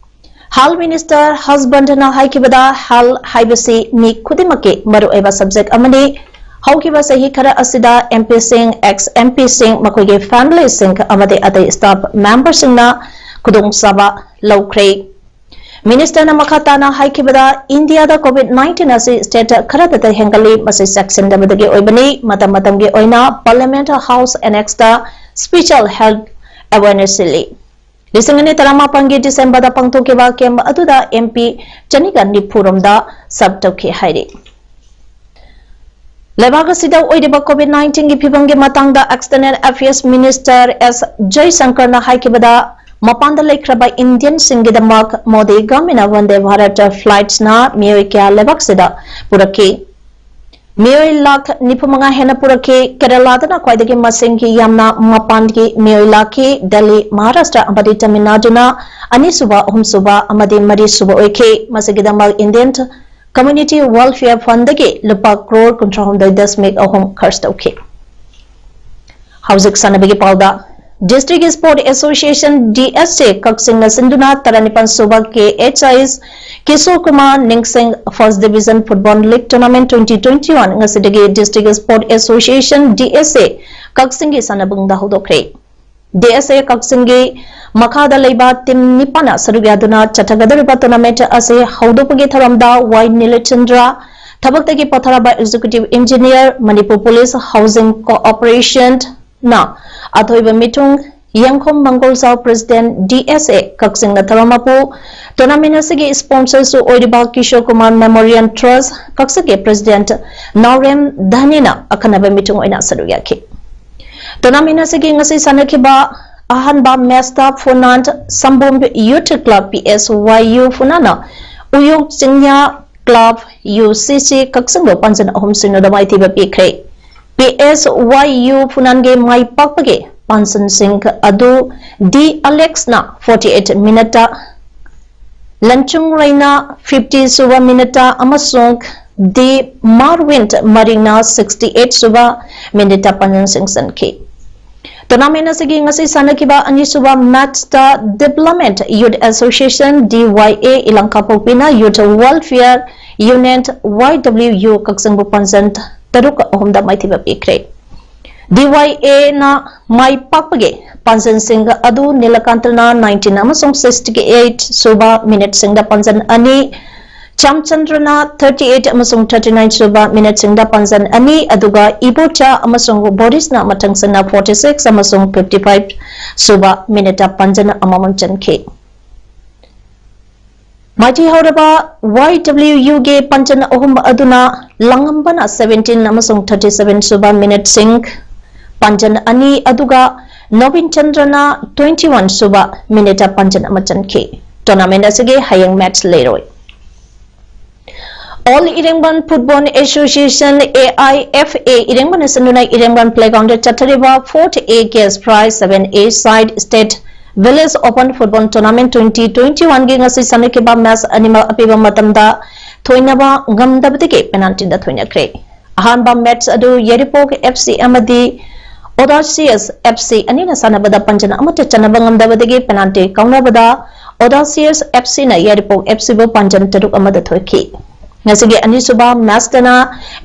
Health Minister Harsh Vardhan ꯅ ꯍꯥꯏꯈꯤꯕꯗ, health ꯍꯥꯏꯕꯁꯤ ꯃꯤ ꯈꯨꯗꯤꯡꯃꯛꯀꯤ ꯃꯔꯨꯑꯣꯏꯕ subject ꯑꯃꯅꯤ꯫ ꯍꯧꯈꯤꯕ ꯆꯍꯤ ꯈꯔ ꯑꯁꯤꯗ M P ꯁꯤꯡ, ex M P ꯁꯤꯡ, ꯃꯈꯣꯏꯒꯤ family ꯁꯤꯡ ꯑꯃꯗꯤ ꯑꯇꯩ staff member ꯁꯤꯡꯅ ꯈꯨꯗꯣꯡꯆꯥꯕ ꯂꯧꯈ꯭ꯔꯦ꯫ Minister ꯅ ꯃꯈꯥ ꯇꯥꯅ ꯍꯥꯏꯈꯤꯕꯗ, ꯏꯟꯗꯤꯌꯥꯗ COVID nineteen ꯑꯁꯤ state ꯈꯔꯗꯇ ꯍꯦꯟꯒꯠꯂꯤ, ꯃꯁꯤ ꯆꯦꯛꯁꯤꯟꯗꯕꯗꯒꯤ ꯑꯣꯏꯕꯅꯤ꯫ ꯃꯇꯝ ꯃꯇꯝꯒꯤ ꯑꯣꯏꯅ Parliament House Annex ꯇ special health awareness ꯁꯤꯜꯂꯤ꯫ ꯂꯤꯁꯤꯡ ꯑꯅꯤ ꯇꯔꯥꯃꯥꯄꯟꯒꯤ December ꯗ ꯄꯥꯡꯊꯣꯛꯈꯤꯕ camp ꯑꯗꯨꯗ M P ꯆꯅꯤꯒ ꯅꯤꯐꯨ ꯔꯣꯝꯗ serve ꯇꯧꯈꯤ ꯍꯥꯏꯔꯤ꯫ ꯂꯩꯕꯥꯛ ꯑꯁꯤꯗ ꯑꯣꯏꯔꯤꯕ COVID nineteen ꯒꯤ ꯐꯤꯕꯝꯒꯤ ꯃꯇꯥꯡꯗ External Affairs Minister S Jaishankarꯅ ꯍꯥꯏꯈꯤꯕꯗ, ꯃꯄꯥꯟꯗ ꯂꯩꯈ꯭ꯔꯕ Indianꯁꯤꯡꯒꯤꯗꯃꯛ ꯃꯣꯗꯤ government ꯅ Vande Bharat flightsꯅ ꯃꯤꯑꯣꯏ ꯀꯌꯥ ꯂꯩꯕꯥꯛꯁꯤꯗ ꯄꯨꯔꯛꯈꯤ꯫ ꯃꯤꯑꯣꯏ ꯂꯥꯈ ꯅꯤꯐꯨ ꯃꯉꯥ ꯍꯦꯟꯅ ꯄꯨꯔꯛꯈꯤ꯫ ꯀꯦꯔꯂꯥꯗꯅ ꯈ꯭ꯋꯥꯏꯗꯒꯤ ꯃꯁꯤꯡꯒꯤ ꯌꯥꯝꯅ ꯃꯄꯥꯟꯒꯤ ꯃꯤꯑꯣꯏ ꯂꯥꯛꯈꯤ꯫ ꯗꯦꯜꯂꯤ, ꯃꯍꯥꯔꯥꯁꯇ꯭ꯔ ꯑꯃꯗꯤ ꯇꯥꯃꯤꯜ ꯅꯥꯗꯨꯅ ꯑꯅꯤꯁꯨꯕ, ꯑꯍꯨꯝꯁꯨꯕ ꯑꯃꯗꯤ ꯃꯔꯤꯁꯨꯕ ꯑꯣꯏꯈꯤ꯫ ꯃꯁꯤꯒꯤꯗꯃꯛ Indian Community Welfare Fundꯗꯒꯤ ꯂꯨꯄꯥ ꯀ꯭ꯔꯣꯔ ꯀꯨꯟꯊ꯭ꯔꯥꯍꯨꯝꯗꯣꯏ ꯗꯁꯃꯤꯛ ꯑꯍꯨꯝ ꯈꯔꯆ ꯇꯧꯈꯤ꯫ ꯍꯧꯖꯤꯛ ꯁꯥꯟꯅꯕꯒꯤ ꯄꯥꯎꯗ꯫ District Sport Association, D S A, ꯀꯛꯆꯤꯡꯅ ꯁꯤꯟꯗꯨꯅ ꯇꯔꯥꯅꯤꯄꯥꯟ ꯁꯨꯕ K H I S Kishore Kumar ꯅꯤꯡꯁꯤꯡ First Division Football League Tournament twenty twenty-one ꯉꯁꯤꯗꯒꯤ District Sport Association, D S A, ꯀꯛꯆꯤꯡꯒꯤ ꯁꯥꯟꯅꯕꯨꯡꯗ ꯍꯧꯗꯣꯛꯈ꯭ꯔꯦ꯫ D S A ꯀꯛꯆꯤꯡꯒꯤ ꯃꯈꯥꯗ ꯂꯩꯕ team ꯅꯤꯄꯥꯟꯅ ꯁꯔꯨꯛ ꯌꯥꯗꯨꯅ ꯆꯠꯊꯒꯗꯧꯔꯤꯕ tournament ꯑꯁꯤ ꯍꯧꯗꯣꯛꯄꯒꯤ ꯊꯧꯔꯝꯗ Y ꯅꯤꯂꯆꯟꯗ꯭ꯔ, ꯊꯕꯛꯇꯒꯤ ꯄꯣꯊꯥꯔꯕ Executive Engineer, Manipur Police Housing Corporation ꯅ ꯑꯊꯣꯏꯕ ꯃꯤꯊꯨꯡ, ꯌꯦꯡꯈꯣꯝ ꯃꯪꯒꯣꯜꯖꯥꯎ, President, D S A ꯀꯛꯆꯤꯡꯅ ꯊꯧꯔꯝ ꯃꯄꯨ꯫ Tournament ꯑꯁꯤꯒꯤ sponsorꯁꯨ ꯑꯣꯏꯔꯤꯕ ꯀꯤꯁꯣꯔ ꯀꯨꯃꯥꯔ Memorial Trust ꯀꯛꯆꯤꯡꯒꯤ President ꯅꯥꯎꯔꯦꯝ ꯙꯅꯤꯅ ꯑꯈꯟꯅꯕ ꯃꯤꯊꯨꯡ ꯑꯣꯏꯅ ꯁꯔꯨꯛ ꯌꯥꯈꯤ꯫ Tournament ꯑꯁꯤꯒꯤ ꯉꯁꯤ ꯁꯥꯟꯅꯈꯤꯕ ꯑꯍꯥꯟꯕ ꯃꯦꯆꯇ ꯐꯨꯅꯥꯟ ꯁꯝꯕꯣꯝ ꯌꯨꯊ ꯀ꯭ꯂꯕ, ꯄꯤ ꯑꯦꯁ ꯋꯥꯏ ꯌꯨ ꯐꯨꯅꯥꯟꯅ ꯎꯌꯣꯛ ꯆꯤꯡꯌꯥ ꯀ꯭ꯂꯕ, ꯌꯨ ꯁꯤ ꯁꯤ ꯀꯛꯆꯤꯡꯕꯨ ꯄꯥꯟꯖꯟ ꯑꯍꯨꯝ ꯁꯤꯅꯣꯗ ꯃꯥꯏꯊꯤꯕ ꯄꯤꯈ꯭ꯔꯦ꯫ ꯄꯤ ꯑꯦꯁ ꯋꯥꯏ ꯌꯨ ꯐꯨꯅꯥꯟꯒꯤ ꯃꯥꯏ ꯄꯥꯛꯄꯒꯤ ꯄꯥꯟꯖꯟꯁꯤꯡ ꯑꯗꯨ ꯗꯤ ꯑꯂꯦꯛꯁꯅ forty eight ꯃꯤꯅꯠꯇ, ꯂꯟꯆꯨꯡ ꯔꯩꯅ fifty ꯁꯨꯕ ꯃꯤꯅꯠꯇ ꯑꯃꯁꯨꯡ ꯗꯤ ꯃꯥꯔꯋꯤꯟ ꯃꯔꯤꯡꯅ sixty eight ꯁꯨꯕ ꯃꯤꯅꯠꯇ ꯄꯥꯟꯖꯟꯁꯤꯡ ꯆꯟꯈꯤ꯫ ꯇꯣꯔꯅꯥꯃꯦꯟ ꯑꯁꯤꯒꯤ ꯉꯁꯤ ꯁꯥꯟꯅꯈꯤꯕ ꯑꯅꯤꯁꯨꯕ ꯃꯦꯆꯇ Development Youth Association, ꯗꯤ ꯋꯥꯏ ꯑꯦ, ꯏꯂꯪꯀꯥꯄꯣꯛꯄꯤꯅ Youth Welfare Union, ꯋꯥꯏ ꯗꯕ꯭ꯂꯤꯎ ꯌꯨ, ꯀꯛꯆꯤꯡꯕꯨ ꯄꯥꯟꯖꯟ ꯇꯔꯨꯛ ꯑꯍꯨꯝꯗ ꯃꯥꯏꯊꯤꯕ ꯄꯤꯈ꯭ꯔꯦ꯫ ꯗꯤ ꯋꯥꯏ ꯑꯦꯅ ꯃꯥꯏ ꯄꯥꯛꯄꯒꯤ ꯄꯥꯟꯖꯟꯁꯤꯡ ꯑꯗꯨ ꯅꯤꯂꯀꯥꯟꯇꯅ nineteen ꯑꯃꯁꯨꯡ sixty eight ꯁꯨꯕ ꯃꯤꯅꯠꯁꯤꯡꯗ ꯄꯥꯟꯖꯟ ꯑꯅꯤ, ꯆꯥꯝꯆꯟꯗ꯭ꯔꯅ thirty eight ꯑꯃꯁꯨꯡ thirty nine ꯁꯨꯕ ꯃꯤꯅꯠꯁꯤꯡꯗ ꯄꯥꯟꯖꯟ ꯑꯅꯤ, ꯑꯗꯨꯒ ꯏꯕꯣꯆꯥ ꯑꯃꯁꯨꯡ ꯕꯣꯔꯤꯁꯅ ꯃꯊꯪꯁꯤꯠꯅ forty six ꯑꯃꯁꯨꯡ fifty five ꯁꯨꯕ ꯃꯤꯅꯠꯇ ꯄꯥꯟꯖꯟ ꯑꯃꯃꯝ ꯆꯟꯈꯤ꯫ ꯃꯥꯏꯊꯤ ꯍꯧꯔꯕ ꯋꯥꯏ ꯗꯕ꯭ꯂꯤꯎ ꯌꯨꯒꯤ ꯄꯥꯟꯖꯟ ꯑꯍꯨꯝ ꯑꯗꯨꯅ ꯂꯥꯡꯉꯝꯕꯅ seventeen ꯑꯃꯁꯨꯡ thirty seven ꯁꯨꯕ ꯃꯤꯅꯠꯁꯤꯡ ꯄꯥꯟꯖꯟ ꯑꯅꯤ, ꯑꯗꯨꯒ ꯅꯣꯕꯤꯟ ꯆꯟꯗ꯭ꯔꯅ twenty one ꯁꯨꯕ ꯃꯤꯅꯤꯠꯇ ꯄꯥꯟꯖꯟ ꯑꯃ ꯆꯟꯈꯤ꯫ ꯇꯣꯔꯅꯥꯃꯦꯟ ꯑꯁꯤꯒꯤ ꯍꯌꯦꯡ ꯃꯦꯆ ꯂꯩꯔꯣꯏ꯫ All Irengbon Football Association, A I F A, ꯏꯔꯦꯡꯕꯟ ꯑꯁꯤꯟꯗꯨꯅ ꯏꯔꯦꯡꯕꯟ playground ꯆꯠꯊꯔꯤꯕ fourth A cash prize seven A side state village open football tournament twenty twenty one ꯒꯤ ꯉꯁꯤ ꯁꯥꯟꯅꯈꯤꯕ ꯃꯦꯆ ꯑꯅꯤꯃꯛ ꯑꯄꯤꯕ ꯃꯇꯝꯗ ꯊꯣꯏꯅꯕ ꯉꯝꯗꯕꯗꯒꯤ ꯄꯦꯅꯥꯜꯇꯤꯗ ꯊꯣꯏꯅꯈ꯭ꯔꯦ꯫ ꯑꯍꯥꯟꯕ ꯃꯦꯆ ꯑꯗꯨ ꯌꯥꯏꯔꯤꯄꯣꯛ F C ꯑꯃꯗꯤ Audacious F C ꯑꯅꯤꯅ ꯁꯥꯟꯅꯕꯗ ꯄꯥꯟꯖꯟ ꯑꯃꯠꯇ ꯆꯟꯅꯕ ꯉꯝꯗꯕꯗꯒꯤ ꯄꯦꯅꯥꯜꯇꯤ ꯀꯥꯎꯅꯕꯗ Audacious F C ꯅ ꯌꯥꯏꯔꯤꯄꯣꯛ F C ꯕꯨ ꯄꯥꯟꯖꯟ ꯇꯔꯨꯛ ꯑꯃꯗ ꯊꯣꯏꯈꯤ꯫ ꯉꯁꯤꯒꯤ ꯑꯅꯤꯁꯨꯕ ꯃꯦꯆꯇꯅ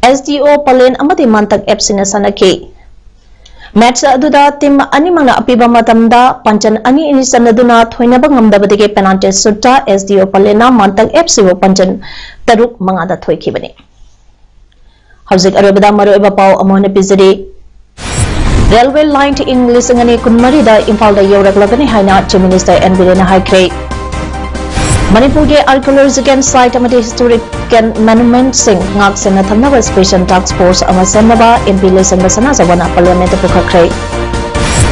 S D O ꯄꯂꯦꯟ ꯑꯃꯗꯤ ꯃꯥꯟꯇꯛ F C ꯅ ꯁꯥꯟꯅꯈꯤ꯫ ꯃꯦꯆ ꯑꯗꯨꯗ ꯇꯤꯝ ꯑꯅꯤꯃꯛꯅ ꯑꯄꯤꯕ ꯃꯇꯝꯗ ꯄꯥꯟꯖꯟ ꯑꯅꯤ ꯑꯅꯤ ꯆꯟꯅꯗꯨꯅ ꯊꯣꯏꯅꯕ ꯉꯝꯗꯕꯗꯒꯤ ꯄꯦꯅꯥꯜꯇꯤ ꯁꯨꯠꯇ S D O ꯄꯂꯦꯟꯅ ꯃꯥꯟꯇꯛ F C ꯕꯨ ꯄꯥꯟꯖꯟ ꯇꯔꯨꯛ ꯃꯉꯥꯗ ꯊꯣꯏꯈꯤꯕꯅꯤ꯫ ꯍꯧꯖꯤꯛ ꯑꯔꯣꯏꯕꯗ ꯃꯔꯨꯑꯣꯏꯕ ꯄꯥꯎ ꯑꯃꯨꯛ ꯍꯟꯅ ꯄꯤꯖꯔꯤ꯫ ꯔꯦꯜꯋꯦ ꯂꯥꯏꯟ ꯏꯪ ꯂꯤꯁꯤꯡ ꯑꯅꯤ ꯀꯨꯟꯃꯔꯤꯗ ꯏꯝꯐꯥꯜꯗ ꯌꯧꯔꯛꯂꯒꯅꯤ ꯍꯥꯏꯅ Chief Minister N Biren ꯅ ꯍꯥꯏꯈ꯭ꯔꯦ꯫ ꯃꯅꯤꯄꯨꯔꯒꯤ archaeological site ꯑꯃꯗꯤ historical monument ꯁꯤꯡ ꯉꯥꯛ ꯁꯦꯟꯅ ꯊꯝꯅꯕ special task force ꯑꯃ ꯁꯦꯝꯅꯕ M P ꯂꯩꯁꯦꯝꯕ ꯁꯅꯥꯖꯥꯋꯣꯟꯅ Parliament ꯇ ꯄꯨꯈꯠꯈ꯭ꯔꯦ꯫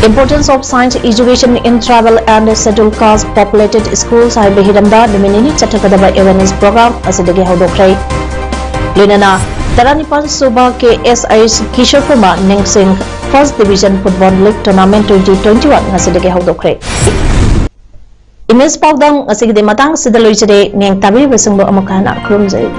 Importance of Science Education in Tribal and Scheduled Caste Populated Schools ꯍꯥꯏꯕ ꯍꯤꯔꯝꯗ ꯅꯨꯃꯤꯠ ꯅꯤꯅꯤ ꯆꯠꯊꯒꯗꯕ awareness program ꯑꯁꯤꯗꯒꯤ ꯍꯧꯗꯣꯛꯈ꯭ꯔꯦ꯫ ꯂꯣꯏꯅꯅ ꯇꯔꯥꯅꯤꯄꯥꯟ ꯁꯨꯕ K S I Kishore Kumar ꯅꯤꯡꯁꯤꯡ First Division Football League Tournament twenty twenty-one ꯉꯁꯤꯗꯒꯤ ꯍꯧꯗꯣꯛꯈ꯭ꯔꯦ꯫ Image ꯄꯥꯎꯗꯝ ꯉꯁꯤꯒꯤꯗꯤ ꯃꯇꯥꯡ ꯑꯁꯤꯗ ꯂꯣꯏꯖꯔꯦ꯫ ꯃꯤꯠꯌꯦꯡ ꯇꯥꯕꯤꯔꯤꯕꯁꯤꯡꯕꯨ ꯑꯃꯨꯛ ꯍꯟꯅ ꯈꯨꯔꯨꯝꯖꯔꯤ꯫